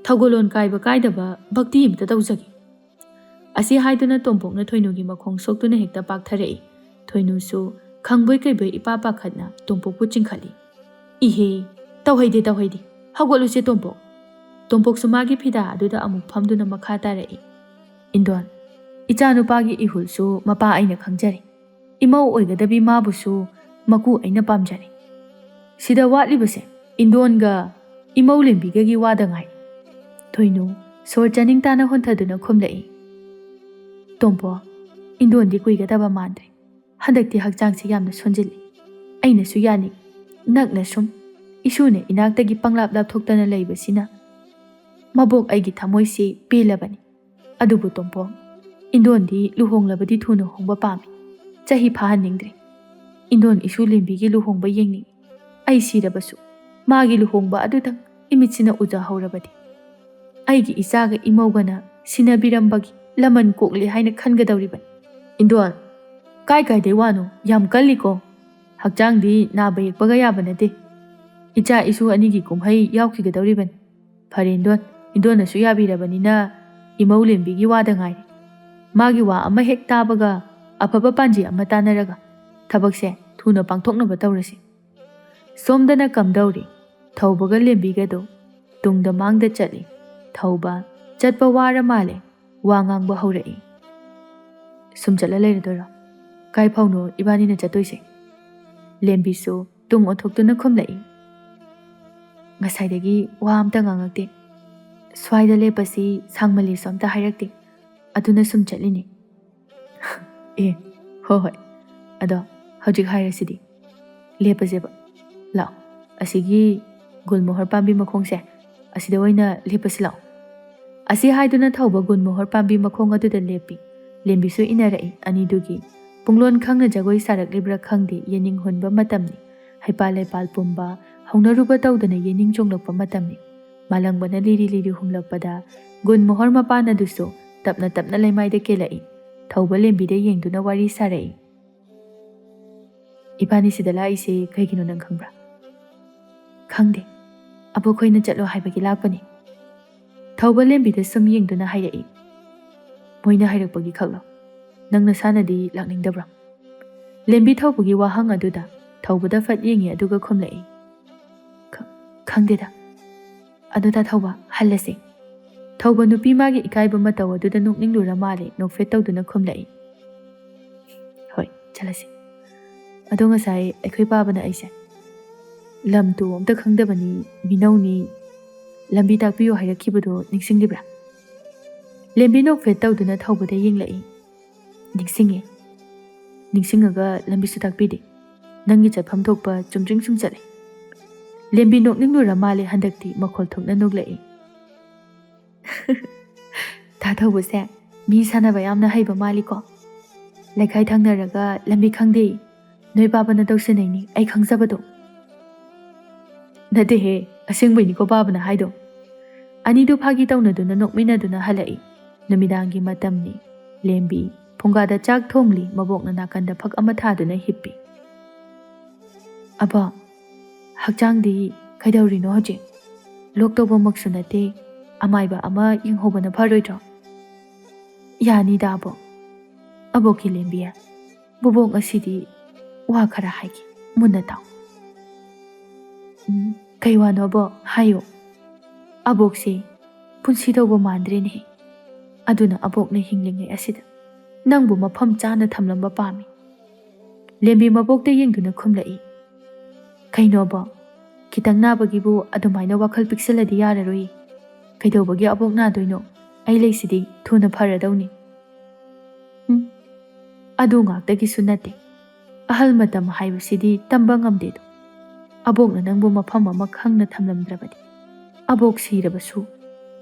ꯊꯧꯒꯜꯂꯣꯟ ꯀꯥꯏꯕ ꯀꯥꯏꯗꯕ ꯚꯛꯇꯤ ꯑꯃꯇ ꯇꯧꯖꯒꯦ꯫" ꯑꯁꯤ ꯍꯥꯏꯗꯨꯅ ꯇꯣꯝꯄꯣꯛꯅ ꯊꯣꯏꯅꯨꯒꯤ ꯃꯈꯣꯡ ꯁꯣꯛꯇꯨꯅ ꯍꯦꯛꯇ ꯄꯥꯛꯊꯔꯛꯏ꯫ ꯊꯣꯏꯅꯨꯁꯨ ꯈꯪꯕꯣꯏ ꯀꯩꯕꯣꯏ ꯏꯄꯥ ꯄꯥꯈꯠꯅ ꯇꯣꯝꯄꯣꯛꯄꯨ ꯆꯤꯡꯈꯠꯂꯤ꯫ "ꯏꯍꯦ, ꯇꯧꯍꯩꯗꯦ, ꯇꯧꯍꯩꯗꯦ꯫ ꯍꯧꯒꯠꯂꯨꯁꯦ ꯇꯣꯝꯄꯣꯛ꯫" ꯇꯣꯝꯄꯣꯛꯁꯨ ꯃꯥꯒꯤ ꯐꯤꯗꯥ ꯑꯗꯨꯗ ꯑꯃꯨꯛ ꯐꯝꯗꯨꯅ ꯃꯈꯥ ꯇꯥꯔꯛꯏ꯫ "ꯏꯟꯗꯣꯟ, ꯏꯆꯥ ꯅꯨꯄꯥꯒꯤ ꯏꯍꯨꯜꯁꯨ ꯃꯄꯥ ꯑꯩꯅ ꯈꯪꯖꯔꯦ꯫ ꯏꯃꯧ ꯑꯣꯏꯒꯗꯕꯤ ꯃꯥꯕꯨꯁꯨ ꯃꯀꯨ ꯑꯩꯅ ꯄꯥꯝꯖꯔꯦ꯫ ꯁꯤꯗ ꯋꯥꯠꯂꯤꯕꯁꯦ ꯏꯟꯗꯣꯟꯒ ꯏꯃꯧ ꯂꯦꯝꯕꯤꯒꯒꯤ ꯋꯥꯗ ꯉꯥꯏ꯫" ꯊꯣꯏꯅꯨ ꯁꯣꯔ ꯆꯥꯅꯤꯡ ꯇꯥꯅ ꯍꯣꯟꯊꯗꯨꯅ ꯈꯨꯝꯂꯛꯏ꯫ "ꯇꯣꯝꯄꯣ, ꯏꯟꯗꯣꯟꯗꯤ ꯀꯨꯏꯒꯗꯕ ꯃꯥꯟꯗ꯭ꯔꯦ꯫ ꯍꯟꯗꯛꯇꯤ ꯍꯛꯆꯥꯡꯁꯤ ꯌꯥꯝꯅ ꯁꯣꯟꯖꯤꯜꯂꯤ꯫ ꯑꯩꯅꯁꯨ ꯌꯥꯅꯤꯡ ꯅꯛꯅ ꯁꯨꯝ ꯏꯁꯨꯅ ꯏꯅꯥꯛꯇꯒꯤ ꯄꯪꯂꯥꯞ ꯂꯥꯞꯊꯣꯛꯇꯅ ꯂꯩꯕꯁꯤꯅ ꯃꯕꯣꯛ ꯑꯩꯒꯤ ꯊꯃꯣꯏꯁꯤ ꯄꯦꯜꯂꯕꯅꯤ꯫ ꯑꯗꯨꯕꯨ ꯇꯣꯝꯄꯣ, ꯏꯟꯗꯣꯟꯗꯤ ꯂꯨꯍꯣꯡꯂꯕꯗꯤ ꯊꯨꯅ ꯍꯣꯡꯕ ꯄꯥꯝꯃꯤ꯫ ꯆꯍꯤ ꯐꯥꯍꯟꯅꯤꯡꯗ꯭ꯔꯦ꯫" ꯏꯟꯗꯣꯟ ꯏꯁꯨ ꯂꯦꯝꯕꯤꯒꯤ ꯂꯨꯍꯣꯡꯕ ꯌꯦꯡꯅꯤꯡꯏ꯫ ꯑꯩ ꯁꯤꯔꯕꯁꯨ ꯃꯥꯒꯤ ꯂꯨꯍꯣꯡꯕ ꯑꯗꯨꯗꯪ ꯏꯃꯤꯠꯁꯤꯅ ꯎꯖꯍꯧꯔꯕꯗꯤ ꯑꯩꯒꯤ ꯏꯆꯥꯒ ꯏꯃꯧꯒꯅ ꯁꯤꯟꯅꯕꯤꯔꯝꯕꯒꯤ ꯂꯃꯟ ꯀꯣꯛꯂꯦ ꯍꯥꯏꯅ ꯈꯟꯒꯗꯧꯔꯤꯕꯅꯤ꯫ ꯏꯟꯗꯣꯟ, ꯀꯥꯏ ꯀꯥꯏꯗꯩ ꯋꯥꯅꯣ? ꯌꯥꯝ ꯀꯜꯂꯤꯀꯣ꯫ ꯍꯛꯆꯥꯡꯗꯤ ꯅꯥꯕ ꯌꯦꯛꯄꯒ ꯌꯥꯕ ꯅꯠꯇꯦ꯫ ꯏꯆꯥ ꯏꯁꯨ ꯑꯅꯤꯒꯤ ꯀꯨꯝꯍꯩ ꯌꯥꯎꯈꯤꯒꯗꯧꯔꯤꯕꯅꯤ꯫ ꯐꯔꯦ ꯏꯟꯗꯣꯟ, ꯏꯟꯗꯣꯟꯅꯁꯨ ꯌꯥꯕꯤꯔꯕꯅꯤꯅ ꯏꯃꯧ ꯂꯦꯝꯕꯤꯒꯤ ꯋꯥꯗ ꯉꯥꯏꯔꯦ꯫ ꯃꯥꯒꯤ ꯋꯥ ꯑꯃ ꯍꯦꯛ ꯇꯥꯕꯒ ꯑꯐꯕ ꯄꯥꯟꯖꯤ ꯑꯃ ꯇꯥꯟꯅꯔꯒ ꯊꯕꯛꯁꯦ ꯊꯨꯅ ꯄꯥꯡꯊꯣꯛꯅꯕ ꯇꯧꯔꯁꯤ꯫ ꯁꯣꯝꯗꯅ ꯀꯝꯗꯧꯔꯤ? ꯊꯧꯕꯒ ꯂꯦꯝꯕꯤꯒꯗꯣ ꯇꯨꯡꯗ ꯃꯥꯡꯗ ꯆꯠꯂꯤ꯫ ꯊꯧꯕ ꯆꯠꯄ ꯋꯥꯔ ꯃꯥꯜꯂꯦ꯫ ꯋꯥ ꯉꯥꯡꯕ ꯍꯧꯔꯛꯏ꯫ ꯁꯨꯝ ꯆꯠꯂ ꯂꯩꯔꯗꯣꯏꯔꯣ? ꯀꯥꯏ ꯐꯥꯎꯅꯣ ꯏꯕꯥꯅꯤꯅ ꯆꯠꯇꯣꯏꯁꯦ? ꯂꯦꯝꯕꯤꯁꯨ ꯇꯨꯡ ꯑꯣꯟꯊꯣꯛꯇꯨꯅ ꯈꯨꯝꯂꯛꯏ꯫ ꯉꯁꯥꯏꯗꯒꯤ ꯋꯥ ꯑꯝꯇ ꯉꯥꯡꯉꯛꯇꯦ꯫ ꯁ꯭ꯋꯥꯏꯗ ꯂꯦꯞꯄꯁꯤ ꯁꯥꯡꯃꯜꯂꯤꯁꯨ ꯑꯝꯇ ꯍꯥꯏꯔꯛꯇꯦ꯫ ꯑꯗꯨꯅ ꯁꯨꯝ ꯆꯠꯂꯤꯅꯦ꯫ ꯑꯦ, ꯍꯣ ꯍꯣꯏ꯫ ꯑꯗꯣ ꯍꯧꯖꯤꯛ ꯍꯥꯏꯔꯁꯤꯗꯤ꯫ ꯂꯦꯞꯄꯁꯦꯕ꯫ ꯂꯥꯛꯑꯣ꯫ ꯑꯁꯤꯒꯤ ꯒꯨꯜꯃꯣꯍꯔ ꯄꯥꯝꯕꯤ ꯃꯈꯣꯡꯁꯦ, ꯑꯁꯤꯗ ꯑꯣꯏꯅ ꯂꯦꯞꯄꯁꯤ ꯂꯥꯛꯑꯣ꯫ ꯑꯁꯤ ꯍꯥꯏꯗꯨꯅ ꯊꯧꯕ ꯒꯨꯜꯃꯣꯍꯔ ꯄꯥꯝꯕꯤ ꯃꯈꯣꯡ ꯑꯗꯨꯗ ꯂꯦꯞꯄꯤ꯫ ꯂꯦꯝꯕꯤꯁꯨ ꯏꯟꯅꯔꯛꯏ꯫ ꯑꯅꯤꯗꯨꯒꯤ ꯄꯨꯡꯂꯣꯟ ꯈꯪꯅ ꯖꯒꯣꯏ ꯁꯥꯔꯛꯂꯤꯕ꯭ꯔꯥ ꯈꯪꯗꯦ, ꯌꯦꯅꯤꯡ ꯍꯨꯟꯕ ꯃꯇꯝꯅꯤ꯫ ꯍꯩꯄꯥꯜ ꯂꯩꯄꯥꯜ ꯄꯨꯝꯕ, ꯍꯧꯅꯔꯨꯕ ꯇꯧꯗꯅ ꯌꯦꯅꯤꯡ ꯆꯣꯡꯂꯛꯄ ꯃꯇꯝꯅꯤ꯫ ꯃꯥꯂꯪꯕꯅ ꯂꯤꯔꯤ ꯂꯤꯔꯤ ꯍꯨꯝꯂꯛꯄꯗ ꯒꯨꯜꯃꯣꯍꯔ ꯃꯄꯥꯟ ꯑꯗꯨꯁꯨ ꯇꯞꯅ ꯇꯞꯅ ꯂꯩꯃꯥꯏꯗ ꯀꯦꯜꯂꯛꯏ꯫ ꯊꯧꯕ ꯂꯦꯝꯕꯤꯗ ꯌꯦꯡꯗꯨꯅ ꯋꯥꯔꯤ ꯁꯥꯔꯛꯏ꯫ "ꯏꯕꯥꯅꯤ ꯁꯤꯗ ꯂꯥꯛꯏꯁꯦ ꯀꯩꯒꯤꯅꯣ ꯅꯪ ꯈꯪꯕ꯭ꯔꯥ?" "ꯈꯪꯗꯦ꯫ ꯑꯕꯣꯛꯈꯣꯏꯅ ꯆꯠꯂꯣ ꯍꯥꯏꯕꯒꯤ ꯂꯥꯛꯄꯅꯤ꯫" ꯊꯧꯕ ꯂꯦꯝꯕꯤꯗ ꯁꯨꯝ ꯌꯦꯡꯗꯨꯅ ꯍꯥꯏꯔꯛꯏ꯫ "ꯃꯣꯏꯅ ꯍꯥꯏꯔꯛꯄꯒꯤ ꯈꯛꯂꯣ? ꯅꯪ ꯅꯁꯥꯅꯗꯤ ꯂꯥꯛꯅꯤꯡꯗꯕ꯭ꯔꯣ?" ꯂꯦꯝꯕꯤ ꯊꯧꯕꯒꯤ ꯋꯥꯍꯪ ꯑꯗꯨꯗ ꯊꯧꯕꯗ ꯐꯠ ꯌꯦꯡꯉꯤ ꯑꯗꯨꯒ ꯈꯨꯝꯂꯛꯏ꯫ "ꯈ-, ꯈꯪꯗꯦꯗ꯫ ꯑꯗꯨ ꯇꯥ ꯊꯧꯕ, ꯍꯜꯂꯁꯦ꯫" ꯊꯧꯕ ꯅꯨꯄꯤ ꯃꯥꯒꯤ ꯏꯀꯥꯏꯕ ꯃꯇꯧ ꯑꯗꯨꯗ ꯅꯣꯛꯅꯤꯡꯂꯨꯔ ꯃꯥꯜꯂꯦ, ꯅꯣꯛꯐꯦꯠ ꯇꯧꯗꯨꯅ ꯈꯨꯝꯂꯛꯏ꯫ "ꯍꯣꯏ, ꯆꯠꯂꯁꯤ꯫ ꯑꯗꯣ ꯉꯁꯥꯏ ꯑꯩꯈꯣꯏ ꯄꯥꯕꯅ ꯑꯩꯁꯦ ꯂꯝꯗꯣ ꯑꯝꯇ ꯈꯪꯗꯕꯅꯤ, ꯃꯤꯅꯧꯅꯤ, ꯂꯝꯕꯤ ꯇꯥꯛꯄꯤꯌꯨ ꯍꯥꯏꯔꯛꯈꯤꯕꯗꯣ ꯅꯤꯡꯁꯤꯡꯂꯤꯕ꯭ꯔꯥ?" ꯂꯦꯝꯕꯤ ꯅꯣꯛꯐꯦꯠ ꯇꯧꯗꯨꯅ ꯊꯧꯕꯗ ꯌꯦꯡꯂꯛꯏ꯫ "ꯅꯤꯡꯁꯤꯡꯉꯦ꯫ ꯅꯤꯡꯁꯤꯡꯉꯒ ꯂꯝꯕꯤꯁꯨ ꯇꯥꯛꯄꯤꯗꯦ꯫ ꯅꯪꯒꯤ ꯆꯠꯐꯝ ꯊꯣꯛꯄ ꯆꯨꯝꯗ꯭ꯔꯤꯡ ꯁꯨꯝ ꯆꯠꯂꯦ꯫" ꯂꯦꯝꯕꯤ ꯅꯣꯛꯅꯤꯡꯂꯨꯔ ꯃꯥꯜꯂꯦ ꯍꯟꯗꯛꯇꯤ, ꯃꯈꯣꯜ ꯊꯣꯛꯅ ꯅꯣꯛꯂꯛꯏ꯫ "ꯇꯥ ꯊꯧꯕꯁꯦ ꯃꯤ ꯁꯥꯟꯅꯕ ꯌꯥꯝꯅ ꯍꯩꯕ ꯃꯥꯜꯂꯤꯀꯣ꯫ ꯂꯩꯀꯥꯏ ꯊꯪꯅꯔꯒ ꯂꯝꯕꯤ ꯈꯪꯗꯦ, "ꯅꯣꯏ ꯄꯥꯕꯅ ꯇꯧꯁꯤꯟꯅꯩꯅꯤ, ꯑꯩ ꯈꯪꯖꯕꯗꯣ꯫" "ꯅꯠꯇꯦꯍꯦ, ꯑꯁꯦꯡꯕꯩꯅꯤꯀꯣ ꯄꯥꯕꯅ ꯍꯥꯏꯗꯣ꯫" ꯑꯅꯤꯗꯨ ꯐꯥꯒꯤ ꯇꯧꯅꯗꯨꯅ ꯅꯣꯛꯃꯤꯟꯅꯗꯨꯅ ꯍꯜꯂꯛꯏ꯫ ꯅꯨꯃꯤꯗꯥꯡꯒꯤ ꯃꯇꯝꯅꯤ꯫ ꯂꯦꯝꯕꯤ ꯐꯨꯡꯒꯥꯗ ꯆꯥꯛ ꯊꯣꯡꯂꯤ, ꯃꯕꯣꯛꯅ ꯅꯥꯀꯟꯗ ꯐꯛ ꯑꯃ ꯊꯥꯗꯨꯅ ꯍꯤꯞꯄꯤ꯫ "ꯑꯕꯣꯛ, ꯍꯛꯆꯥꯡꯗꯤ ꯀꯩꯗꯧꯔꯤꯅꯣ ꯍꯧꯖꯤꯛ? ꯂꯣꯛ ꯇꯧꯕꯃꯛꯁꯨ ꯅꯠꯇꯦ, ꯑꯃꯥꯏꯕ ꯑꯃ ꯌꯦꯡꯍꯧꯕꯅ ꯐꯔꯣꯏꯗ꯭ꯔꯣ?" "ꯌꯥꯅꯤꯗ ꯑꯕꯣꯛ꯫ ꯑꯕꯣꯛꯀꯤ ꯂꯦꯝꯕꯤ, ꯕꯣꯕꯣꯛ ꯉꯁꯤꯗꯤ ꯋꯥ ꯈꯔ ꯍꯥꯏꯒꯦ, ꯃꯨꯟꯅ ꯇꯥꯎ꯫" "ꯎꯝ, ꯀꯩ ꯋꯥꯅꯣ ꯑꯕꯣꯛ? ꯍꯥꯏꯌꯣ꯫" "ꯑꯕꯣꯛꯁꯦ ꯄꯨꯟꯁꯤ ꯇꯧꯕ ꯃꯥꯟꯗ꯭ꯔꯦꯅꯦꯍꯦ꯫ ꯑꯗꯨꯅ ꯑꯕꯣꯛꯅ ꯍꯤꯡꯂꯤꯉꯩ ꯑꯁꯤꯗ ꯅꯪꯕꯨ ꯃꯐꯝ ꯆꯥꯅ ꯊꯝꯂꯝꯕ ꯄꯥꯝꯃꯤ꯫" ꯂꯦꯝꯕꯤ ꯃꯕꯣꯛꯇ ꯌꯦꯡꯗꯨꯅ ꯈꯨꯝꯂꯛꯏ꯫ "ꯀꯩꯅꯣ ꯑꯕꯣꯛ? ꯈꯤꯇꯪ ꯅꯥꯕꯒꯤꯕꯨ ꯑꯗꯨꯃꯥꯏꯅ ꯋꯥꯈꯜ ꯄꯤꯛꯁꯜꯂꯗꯤ ꯌꯥꯔꯔꯣꯏ꯫ ꯀꯩꯗꯧꯕꯒꯤ ꯑꯕꯣꯛ ꯅꯥꯗꯣꯏꯅꯣ? ꯑꯩ ꯂꯩꯁꯤꯗꯤ, ꯊꯨꯅ ꯐꯔꯗꯧꯅꯤ꯫" "ꯎꯝ, ꯑꯗꯨ ꯉꯥꯛꯇꯒꯤꯁꯨ ꯅꯠꯇꯦ꯫ ꯑꯍꯜ ꯃꯇꯝ ꯍꯥꯏꯕꯁꯤꯗꯤ ꯇꯝꯕ ꯉꯝꯗꯦꯗꯣ꯫ ꯑꯕꯣꯛꯅ ꯅꯪꯕꯨ ꯃꯐꯝ ꯑꯃ ꯈꯪꯅ ꯊꯝꯂꯝꯗ꯭ꯔꯕꯗꯤ, ꯑꯕꯣꯛ ꯁꯤꯔꯕꯁꯨ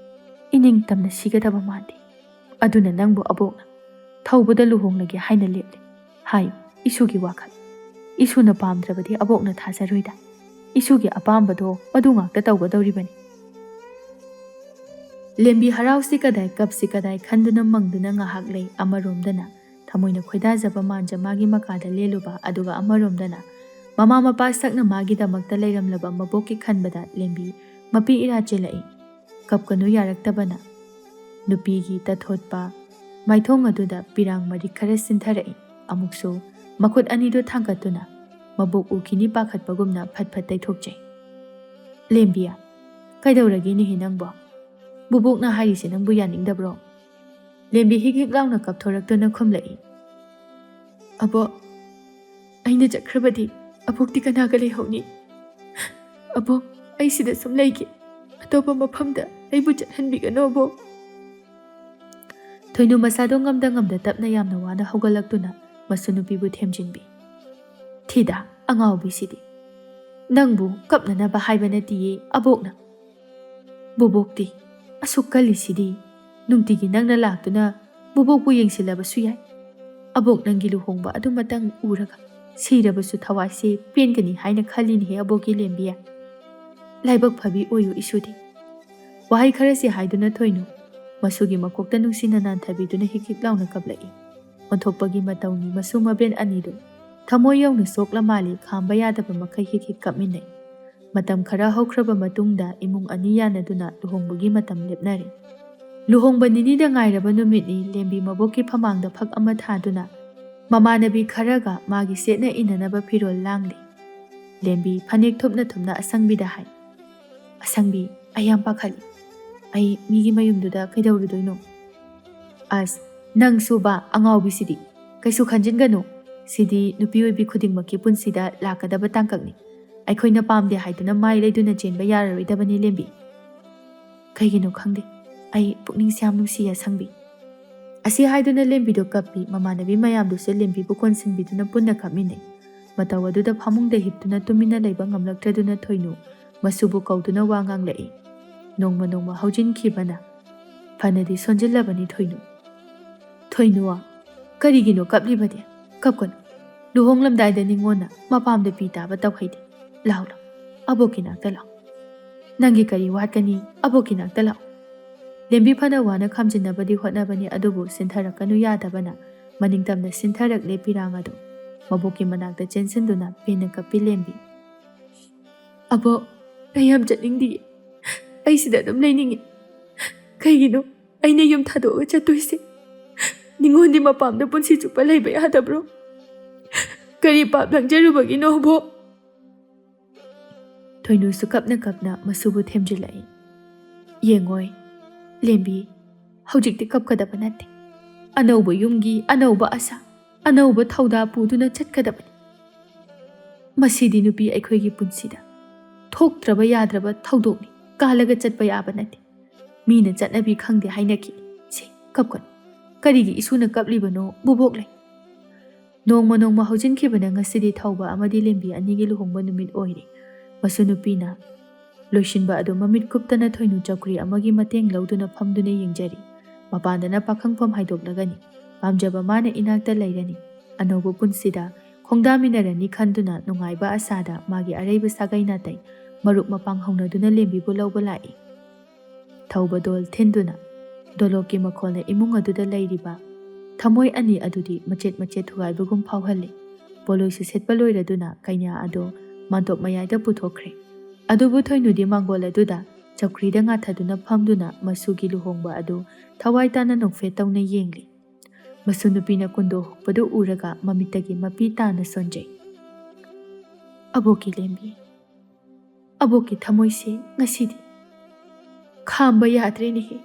ꯏꯅꯤꯡꯇꯝꯅ ꯁꯤꯒꯗꯕ ꯃꯥꯟꯗꯦ꯫ ꯑꯗꯨꯅ ꯅꯪꯕꯨ ꯑꯕꯣꯛꯅ ꯊꯧꯕꯗ ꯂꯨꯍꯣꯡꯂꯒꯦ ꯍꯥꯏꯅ ꯂꯦꯞꯂꯦ ꯍꯥꯏꯌꯨ꯫ ꯏꯁꯨꯒꯤ ꯋꯥꯈꯜ, ꯏꯁꯨꯅ ꯄꯥꯝꯗ꯭ꯔꯕꯗꯤ ꯑꯕꯣꯛꯅ ꯊꯥꯖꯔꯣꯏꯗ꯫ ꯏꯁꯨꯒꯤ ꯑꯄꯥꯝꯕꯗꯣ ꯃꯗꯨ ꯉꯥꯛꯇ ꯇꯧꯒꯗꯧꯔꯤꯕꯅꯤ꯫" ꯂꯦꯝꯕꯤ ꯍꯔꯥꯎꯁꯤ ꯀꯗꯥꯏ, ꯀꯞꯁꯤ ꯀꯗꯥꯏ ꯈꯟꯗꯨꯅ ꯃꯪꯗꯨꯅ ꯉꯥꯏꯍꯥꯛ ꯂꯩ꯫ ꯑꯃꯔꯣꯝꯗꯅ ꯊꯃꯣꯏꯅ ꯈꯣꯏꯗꯥꯖꯕ ꯃꯥꯟꯖ ꯃꯥꯒꯤ ꯃꯀꯥꯗ ꯂꯦꯜꯂꯨꯕ, ꯑꯗꯨꯒ ꯑꯃꯔꯣꯝꯗꯅ ꯃꯃꯥ ꯃꯄꯥ ꯁꯛꯅ ꯃꯥꯒꯤꯗꯃꯛꯇ ꯂꯩꯔꯝꯂꯕ ꯃꯕꯣꯛꯀꯤ ꯈꯟꯕꯗ ꯂꯦꯝꯕꯤ ꯃꯄꯤ ꯏꯔꯥ ꯆꯦꯜꯂꯛꯏ꯫ ꯀꯞꯀꯅꯨ ꯌꯥꯔꯛꯇꯕꯅ ꯅꯨꯄꯤꯒꯤ ꯇꯊꯣꯠꯄ ꯃꯥꯏꯊꯣꯡ ꯑꯗꯨꯗ ꯄꯤꯔꯥꯡ ꯃꯔꯤꯛ ꯈꯔ ꯁꯤꯟꯊꯔꯛꯏ꯫ ꯑꯃꯨꯛꯁꯨ ꯃꯈꯨꯠ ꯑꯅꯤꯗꯨ ꯊꯥꯡꯒꯠꯇꯨꯅ ꯃꯕꯣꯛ ꯎꯈꯤꯅꯤ ꯄꯥꯈꯠꯄꯒꯨꯝꯅ ꯐꯠ ꯐꯠ ꯇꯩꯊꯣꯛꯆꯩ꯫ "ꯂꯦꯝꯕꯤ, ꯀꯩꯗꯧꯔꯒꯦꯅꯦꯍꯦ ꯅꯪꯕꯣ? ꯕꯨꯕꯣꯛꯅ ꯍꯥꯏꯔꯤꯁꯦ ꯅꯪꯕꯨ ꯌꯥꯅꯤꯡꯗꯕ꯭ꯔꯣ?" ꯂꯦꯝꯕꯤ ꯍꯤꯛ ꯍꯤꯛ ꯂꯥꯎꯅ ꯀꯞꯊꯣꯔꯛꯇꯨꯅ ꯈꯨꯝꯂꯛꯏ꯫ "ꯑꯕꯣꯛ, ꯑꯩꯅ ꯆꯠꯈ꯭ꯔꯕꯗꯤ ꯑꯕꯣꯛꯇꯤ ꯀꯅꯥꯒ ꯂꯩꯍꯧꯅꯤ? ꯑꯕꯣꯛ, ꯑꯩ ꯁꯤꯗ ꯁꯨꯝ ꯂꯩꯒꯦ꯫ ꯑꯇꯣꯞꯄ ꯃꯐꯝꯗ ꯑꯩꯕꯨ ꯆꯠꯍꯟꯕꯤꯒꯅꯨ ꯑꯕꯣꯛ꯫" ꯊꯣꯏꯅꯨ ꯃꯁꯥꯗꯣ ꯉꯝꯗ ꯉꯝꯗ ꯇꯞꯅ ꯌꯥꯝꯅ ꯋꯥꯅ ꯍꯧꯒꯠꯂꯛꯇꯨꯅ ꯃꯁꯨ ꯅꯨꯄꯤꯕꯨ ꯊꯦꯝꯖꯤꯟꯕꯤ꯫ "ꯊꯤꯗ, ꯑꯉꯥꯎꯕꯤꯁꯤꯗꯤ꯫ ꯅꯪꯕꯨ ꯀꯞꯅꯅꯕ ꯍꯥꯏꯕ ꯅꯠꯇꯤꯌꯦ ꯑꯕꯣꯛꯅ꯫ ꯕꯣꯕꯣꯛꯇꯤ ꯑꯁꯨꯛ ꯀꯜꯂꯤꯁꯤꯗꯤ, ꯅꯨꯡꯇꯤꯒꯤ ꯅꯪꯅ ꯂꯥꯛꯇꯨꯅ ꯕꯣꯕꯣꯛꯄꯨ ꯌꯦꯡꯁꯤꯜꯂꯕꯁꯨ ꯌꯥꯏ꯫ ꯑꯕꯣꯛ ꯅꯪꯒꯤ ꯂꯨꯍꯣꯡꯕ ꯑꯗꯨꯃꯇꯪ ꯎꯔꯒ ꯁꯤꯔꯕꯁꯨ ꯊꯋꯥꯏꯁꯦ ꯄꯦꯟꯒꯅꯤ ꯍꯥꯏꯅ ꯈꯜꯂꯤꯅꯦꯍꯦ ꯑꯕꯣꯛꯀꯤ ꯂꯦꯝꯕꯤ꯫ ꯂꯥꯏꯕꯛ ꯐꯕꯤ ꯑꯣꯏꯌꯨ ꯏꯁꯨꯗꯤ꯫ ꯋꯥꯍꯩ ꯈꯔꯁꯤ ꯍꯥꯏꯗꯨꯅ ꯊꯣꯏꯅꯨ ꯃꯁꯨꯒꯤ ꯃꯀꯣꯛꯇ ꯅꯨꯡꯁꯤꯅ ꯅꯥꯟꯊꯕꯤꯗꯨꯅ ꯍꯤꯛ ꯍꯤꯛ ꯂꯥꯎꯅ ꯀꯞꯂꯛꯏ꯫ ꯑꯣꯟꯊꯣꯛꯄꯒꯤ ꯃꯇꯧꯅꯤ ꯃꯁꯨ ꯃꯕꯦꯟ ꯑꯅꯤꯗꯨ꯫ ꯊꯃꯣꯏ ꯌꯧꯅ ꯁꯣꯛꯂ ꯃꯥꯜꯂꯤ, ꯈꯥꯝꯕ ꯌꯥꯗꯕ ꯃꯈꯩ ꯍꯤꯛ ꯍꯤꯛ ꯀꯞꯃꯤꯟꯅꯩ꯫ ꯃꯇꯝ ꯈꯔ ꯍꯧꯈ꯭ꯔꯕ ꯃꯇꯨꯡꯗ ꯏꯃꯨꯡ ꯑꯅꯤ ꯌꯥꯅꯗꯨꯅ ꯂꯨꯍꯣꯡꯕꯒꯤ ꯃꯇꯝ ꯂꯦꯞꯅꯔꯦ꯫ ꯂꯨꯍꯣꯡꯕ ꯅꯤꯅꯤꯗ ꯉꯥꯏꯔꯕ ꯅꯨꯃꯤꯠꯅꯤ꯫ ꯂꯦꯝꯕꯤ ꯃꯕꯣꯛꯀꯤ ꯐꯃꯥꯡꯗ ꯐꯛ ꯑꯃ ꯊꯥꯗꯨꯅ ꯃꯃꯥꯟꯅꯕꯤ ꯈꯔꯒ ꯃꯥꯒꯤ ꯁꯦꯠꯅ ꯏꯅꯅꯕ ꯐꯤꯔꯣꯜ ꯂꯥꯡꯂꯤ꯫ ꯂꯦꯝꯕꯤ ꯐꯅꯦꯛ ꯊꯨꯞꯅ ꯊꯨꯞꯅ ꯑꯁꯪꯕꯤꯗ ꯍꯥꯏ, "ꯑꯁꯪꯕꯤ, ꯑꯩ ꯌꯥꯝ ꯄꯥꯈꯠꯂꯤ꯫ ꯑꯩ ꯃꯤꯒꯤ ꯃꯌꯨꯝꯗꯨꯗ ꯀꯩꯗꯧꯔꯨꯗꯣꯏꯅꯣ?" "ꯑꯁ, ꯅꯪꯁꯨꯕ ꯑꯉꯥꯎꯕꯤꯁꯤꯗꯤ꯫ ꯀꯩꯁꯨ ꯈꯟꯖꯤꯟꯒꯅꯨ꯫ ꯁꯤꯗꯤ ꯅꯨꯄꯤ ꯑꯣꯏꯕꯤ ꯈꯨꯗꯤꯡꯃꯛꯀꯤ ꯄꯨꯟꯁꯤꯗ ꯂꯥꯛꯀꯗꯕ ꯇꯥꯡꯀꯛꯅꯤ꯫ ꯑꯩꯈꯣꯏꯅ ꯄꯥꯝꯗꯦ ꯍꯥꯏꯗꯨꯅ ꯃꯥꯏ ꯂꯩꯗꯨꯅ ꯆꯦꯟꯕ ꯌꯥꯔꯔꯣꯏꯗꯕꯅꯤ ꯂꯦꯝꯕꯤ꯫ ꯀꯩꯒꯤꯅꯣ ꯈꯪꯗꯦ, ꯑꯩ ꯄꯨꯛꯅꯤꯡꯁꯦ ꯌꯥꯝ ꯅꯨꯡꯁꯤꯌꯦ ꯑꯁꯪꯕꯤ꯫" ꯑꯁꯤ ꯍꯥꯏꯗꯨꯅ ꯂꯦꯝꯕꯤꯗꯣ ꯀꯞꯄꯤ꯫ ꯃꯃꯥꯟꯅꯕꯤ ꯃꯌꯥꯝꯗꯨꯁꯨ ꯂꯦꯝꯕꯤꯕꯨ ꯀꯣꯟꯁꯤꯟꯕꯤꯗꯨꯅ ꯄꯨꯟꯅ ꯀꯞꯃꯤꯟꯅꯩ꯫ ꯃꯇꯧ ꯑꯗꯨꯗ ꯐꯃꯨꯡꯗ ꯍꯤꯞꯇꯨꯅ ꯇꯨꯃꯤꯟꯅ ꯂꯩꯕ ꯉꯝꯂꯛꯇ꯭ꯔꯗꯨꯅ ꯊꯣꯏꯅꯨ ꯃꯁꯨꯕꯨ ꯀꯧꯗꯨꯅ ꯋꯥ ꯉꯥꯡꯂꯛꯏ꯫ ꯅꯣꯡꯃ ꯅꯣꯡꯃ ꯍꯧꯖꯤꯟꯈꯤꯕꯅ ꯐꯅꯗꯤ ꯁꯣꯟꯖꯤꯜꯂꯕꯅꯤ ꯊꯣꯏꯅꯨ꯫ "ꯊꯣꯏꯅꯨ, ꯀꯔꯤꯒꯤꯅꯣ ꯀꯞꯂꯤꯕꯗꯤ? ꯀꯞꯀꯅꯨ꯫ ꯂꯨꯍꯣꯡꯂꯝꯗꯥꯏꯗ ꯅꯤꯉꯣꯟꯅ ꯃꯄꯥꯝꯗ ꯄꯤ ꯇꯥꯕ ꯇꯧꯍꯩꯗꯦ꯫ ꯂꯥꯎ, ꯂꯥꯎ, ꯑꯕꯣꯛꯀꯤ ꯅꯥꯛꯇ ꯂꯥꯎ꯫" "ꯅꯪꯒꯤ ꯀꯔꯤ ꯋꯥꯠꯀꯅꯤ? ꯑꯕꯣꯛꯀꯤ ꯅꯥꯛꯇ ꯂꯥꯛꯑꯣ꯫" ꯂꯦꯝꯕꯤ ꯐꯅ ꯋꯥꯅ ꯈꯥꯝꯖꯤꯟꯅꯕꯗꯤ ꯍꯣꯠꯅꯕꯅꯤ, ꯑꯗꯨꯕꯨ ꯁꯤꯟꯊꯔꯛꯀꯅꯨ ꯌꯥꯗꯕꯅ ꯃꯅꯤꯡꯇꯝꯅ ꯁꯤꯟꯊꯔꯛꯂꯦ ꯄꯤꯔꯥꯡ ꯑꯗꯨ꯫ ꯃꯕꯣꯛꯀꯤ ꯃꯅꯥꯛꯇ ꯆꯦꯟꯁꯤꯟꯗꯨꯅ ꯄꯦꯟꯅ ꯀꯞꯄꯤ ꯂꯦꯝꯕꯤ꯫ "ꯑꯕꯣꯛ, ꯑꯩ ꯌꯥꯝ ꯆꯠꯅꯤꯡꯗꯤꯌꯦ꯫ ꯑꯩ ꯁꯤꯗ ꯑꯗꯨꯝ ꯂꯩꯅꯤꯡꯉꯦ꯫ ꯀꯩꯒꯤꯅꯣ ꯑꯩꯅ ꯌꯨꯝ ꯊꯥꯗꯣꯛꯑꯒ ꯆꯠꯇꯣꯏꯁꯦ? ꯅꯤꯉꯣꯟꯗꯤ ꯃꯄꯥꯝꯗ ꯄꯨꯟꯁꯤ ꯆꯨꯞꯄ ꯂꯩꯕ ꯌꯥꯗꯕ꯭ꯔꯣ? ꯀꯔꯤ ꯄꯥꯞ ꯂꯪꯖꯔꯨꯕꯒꯤꯅꯣ ꯑꯕꯣꯛ?" ꯊꯣꯏꯅꯨꯁꯨ ꯀꯞꯅ ꯀꯞꯅ ꯃꯁꯨꯕꯨ ꯊꯦꯝꯖꯤꯜꯂꯛꯏ꯫ "ꯌꯦꯡꯉꯣꯏ, ꯂꯦꯝꯕꯤ, ꯍꯧꯖꯤꯛꯇꯤ ꯀꯞꯀꯗꯕ ꯅꯠꯇꯦ꯫ ꯑꯅꯧꯕ ꯌꯨꯝꯒꯤ ꯑꯅꯧꯕ ꯑꯁꯥ, ꯑꯅꯧꯕ ꯊꯧꯗꯥ ꯄꯨꯗꯨꯅ ꯆꯠꯀꯗꯕꯅꯤ꯫ ꯃꯁꯤꯗꯤ ꯅꯨꯄꯤ ꯑꯩꯈꯣꯏꯒꯤ ꯄꯨꯟꯁꯤꯗ ꯊꯣꯛꯇ꯭ꯔꯕ ꯌꯥꯗ꯭ꯔꯕ ꯊꯧꯗꯣꯛꯅꯤ, ꯀꯥꯜꯂꯒ ꯆꯠꯄ ꯌꯥꯕ ꯅꯠꯇꯦ꯫ ꯃꯤꯅ ꯆꯠꯅꯕꯤ ꯈꯪꯗꯦ ꯍꯥꯏꯅꯈꯤ꯫ ꯁꯦ, ꯀꯞꯀꯅꯨ꯫ ꯀꯔꯤꯒꯤ ꯏꯁꯨꯅ ꯀꯞꯂꯤꯕꯅꯣ, ꯕꯨꯕꯣꯛ ꯂꯩ꯫" ꯅꯣꯡꯃ ꯅꯣꯡꯃ ꯍꯧꯖꯤꯟꯈꯤꯕꯅ ꯉꯁꯤꯗꯤ ꯊꯧꯕ ꯑꯃꯗꯤ ꯂꯦꯝꯕꯤ ꯑꯅꯤꯒꯤ ꯂꯨꯍꯣꯡꯕ ꯅꯨꯃꯤꯠ ꯑꯣꯏꯔꯦ꯫ ꯃꯁꯨ ꯅꯨꯄꯤꯅ ꯂꯣꯏꯁꯤꯟꯕ ꯑꯗꯨ ꯃꯃꯤꯠ ꯀꯨꯞꯇꯅ ꯊꯣꯏꯅꯨ ꯆꯧꯀ꯭ꯔꯤ ꯑꯃꯒꯤ ꯃꯇꯦꯡ ꯂꯧꯗꯨꯅ ꯐꯝꯗꯨꯅ ꯌꯦꯡꯖꯔꯤ꯫ ꯃꯄꯥꯟꯗꯅ ꯄꯥꯈꯪꯐꯝ ꯍꯥꯏꯗꯣꯛꯂꯒꯅꯤ꯫ ꯄꯥꯝꯖꯕ ꯃꯥꯅ ꯏꯅꯥꯛꯇ ꯂꯩꯔꯅꯤ꯫ ꯑꯅꯧꯕ ꯄꯨꯟꯁꯤꯗ ꯍꯣꯡꯗꯥꯃꯤꯟꯅꯔꯅꯤ ꯈꯟꯗꯨꯅ ꯅꯨꯡꯉꯥꯏꯕ ꯑꯁꯥꯗ ꯃꯥꯒꯤ ꯑꯔꯩꯕ ꯁꯥꯒꯩ ꯅꯥꯇꯩ, ꯃꯔꯨꯞ ꯃꯄꯥꯡ ꯍꯧꯅꯗꯨꯅ ꯂꯦꯝꯕꯤꯕꯨ ꯂꯧꯕ ꯂꯥꯛꯏ꯫ ꯊꯧꯕ ꯗꯣꯜ ꯊꯤꯟꯗꯨꯅ ꯗꯣꯂꯣꯛꯀꯤ ꯃꯈꯣꯜꯅ ꯏꯃꯨꯡ ꯑꯗꯨꯗ ꯂꯩꯔꯤꯕ ꯊꯃꯣꯏ ꯑꯅꯤ ꯑꯗꯨꯗꯤ ꯃꯆꯦꯠ ꯃꯆꯦꯠ ꯊꯨꯒꯥꯏꯕꯒꯨꯝ ꯐꯥꯎꯍꯜꯂꯤ꯫ ꯄꯣꯠꯂꯣꯏꯁꯨ ꯁꯦꯠꯄ ꯂꯣꯏꯔꯗꯨꯅ ꯀꯩꯅꯥ ꯑꯗꯨ ꯃꯥꯟꯇꯣꯞ ꯃꯌꯥꯏꯗ ꯄꯨꯊꯣꯛꯈ꯭ꯔꯦ꯫ ꯑꯗꯨꯕꯨ ꯊꯣꯏꯅꯨꯗꯤ ꯃꯥꯡꯒꯣꯜ ꯑꯗꯨꯗ ꯆꯧꯀ꯭ꯔꯤꯗ ꯉꯥꯊꯗꯨꯅ ꯐꯝꯗꯨꯅ ꯃꯁꯨꯒꯤ ꯂꯨꯍꯣꯡꯕ ꯑꯗꯨ ꯊꯋꯥꯏ ꯇꯥꯅ ꯅꯣꯛꯐꯦꯠ ꯇꯧꯅ ꯌꯦꯡꯂꯤ꯫ ꯃꯁꯨ ꯅꯨꯄꯤꯅ ꯀꯨꯟꯗꯣ ꯍꯨꯛꯄꯗꯨ ꯎꯔꯒ ꯃꯃꯤꯠꯇꯒꯤ ꯃꯄꯤ ꯇꯥꯅ ꯁꯣꯟꯖꯩ꯫ "ꯑꯕꯣꯛꯀꯤ ꯂꯦꯝꯕꯤ, ꯑꯕꯣꯛꯀꯤ ꯊꯃꯣꯏꯁꯦ ꯉꯁꯤꯗꯤ ꯈꯥꯝꯕ ꯌꯥꯗ꯭ꯔꯦꯅꯦꯍꯦ꯫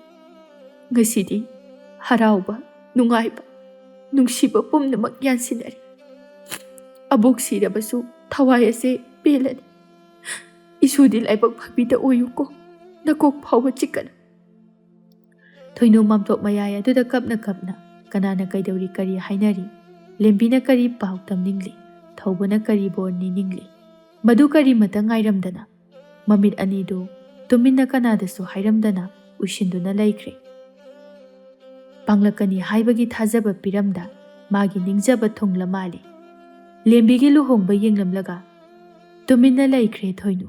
ꯉꯁꯤꯗꯤ ꯍꯔꯥꯎꯕ, ꯅꯨꯡꯉꯥꯏꯕ, ꯅꯨꯡꯁꯤꯕ ꯄꯨꯝꯅꯃꯛ ꯌꯥꯟꯁꯤꯟꯅꯔꯦ꯫ ꯑꯕꯣꯛ ꯁꯤꯔꯕꯁꯨ ꯊꯋꯥꯏ ꯑꯁꯦ ꯄꯦꯜꯂꯅꯤ꯫ ꯏꯁꯨꯗꯤ ꯂꯥꯏꯕꯛ ꯐꯕꯤꯗ ꯑꯣꯏꯌꯨꯀꯣ, ꯅꯀꯣꯛ ꯐꯥꯎꯕ ꯆꯤꯛꯀꯅꯨ"꯫ ꯊꯣꯏꯅꯨ ꯃꯥꯝꯇꯣꯞ ꯃꯌꯥꯏ ꯑꯗꯨꯗ ꯀꯞꯅ ꯀꯞꯅ ꯀꯅꯥꯅ ꯀꯩꯗꯧꯔꯤ ꯀꯔꯤ ꯍꯥꯏꯅꯔꯤ? ꯂꯦꯝꯕꯤꯅ ꯀꯔꯤ ꯄꯥꯎ ꯇꯝꯅꯤꯡꯂꯤ? ꯊꯧꯕꯅ ꯀꯔꯤ ꯕꯣꯔ ꯅꯤꯅꯤꯡꯂꯤ? ꯃꯗꯨ ꯀꯔꯤꯃꯇ ꯉꯥꯏꯔꯝꯗꯅ ꯃꯃꯤꯠ ꯑꯅꯤꯗꯨ ꯇꯨꯃꯤꯟꯅ ꯀꯅꯥꯗꯁꯨ ꯍꯥꯏꯔꯝꯗꯅ ꯎꯏꯁꯤꯟꯗꯨꯅ ꯂꯩꯈ꯭ꯔꯦ꯫ ꯄꯥꯡꯂꯛꯀꯅꯤ ꯍꯥꯏꯕꯒꯤ ꯊꯥꯖꯕ ꯄꯤꯔꯝꯗ ꯃꯥꯒꯤ ꯅꯤꯡꯖꯕ ꯊꯨꯡꯂ ꯃꯥꯜꯂꯤ꯫ ꯂꯦꯝꯕꯤꯒꯤ ꯂꯨꯍꯣꯡꯕ ꯌꯦꯡꯂꯝꯂꯒ ꯇꯨꯃꯤꯟꯅ ꯂꯩꯈ꯭ꯔꯦ ꯊꯣꯏꯅꯨ꯫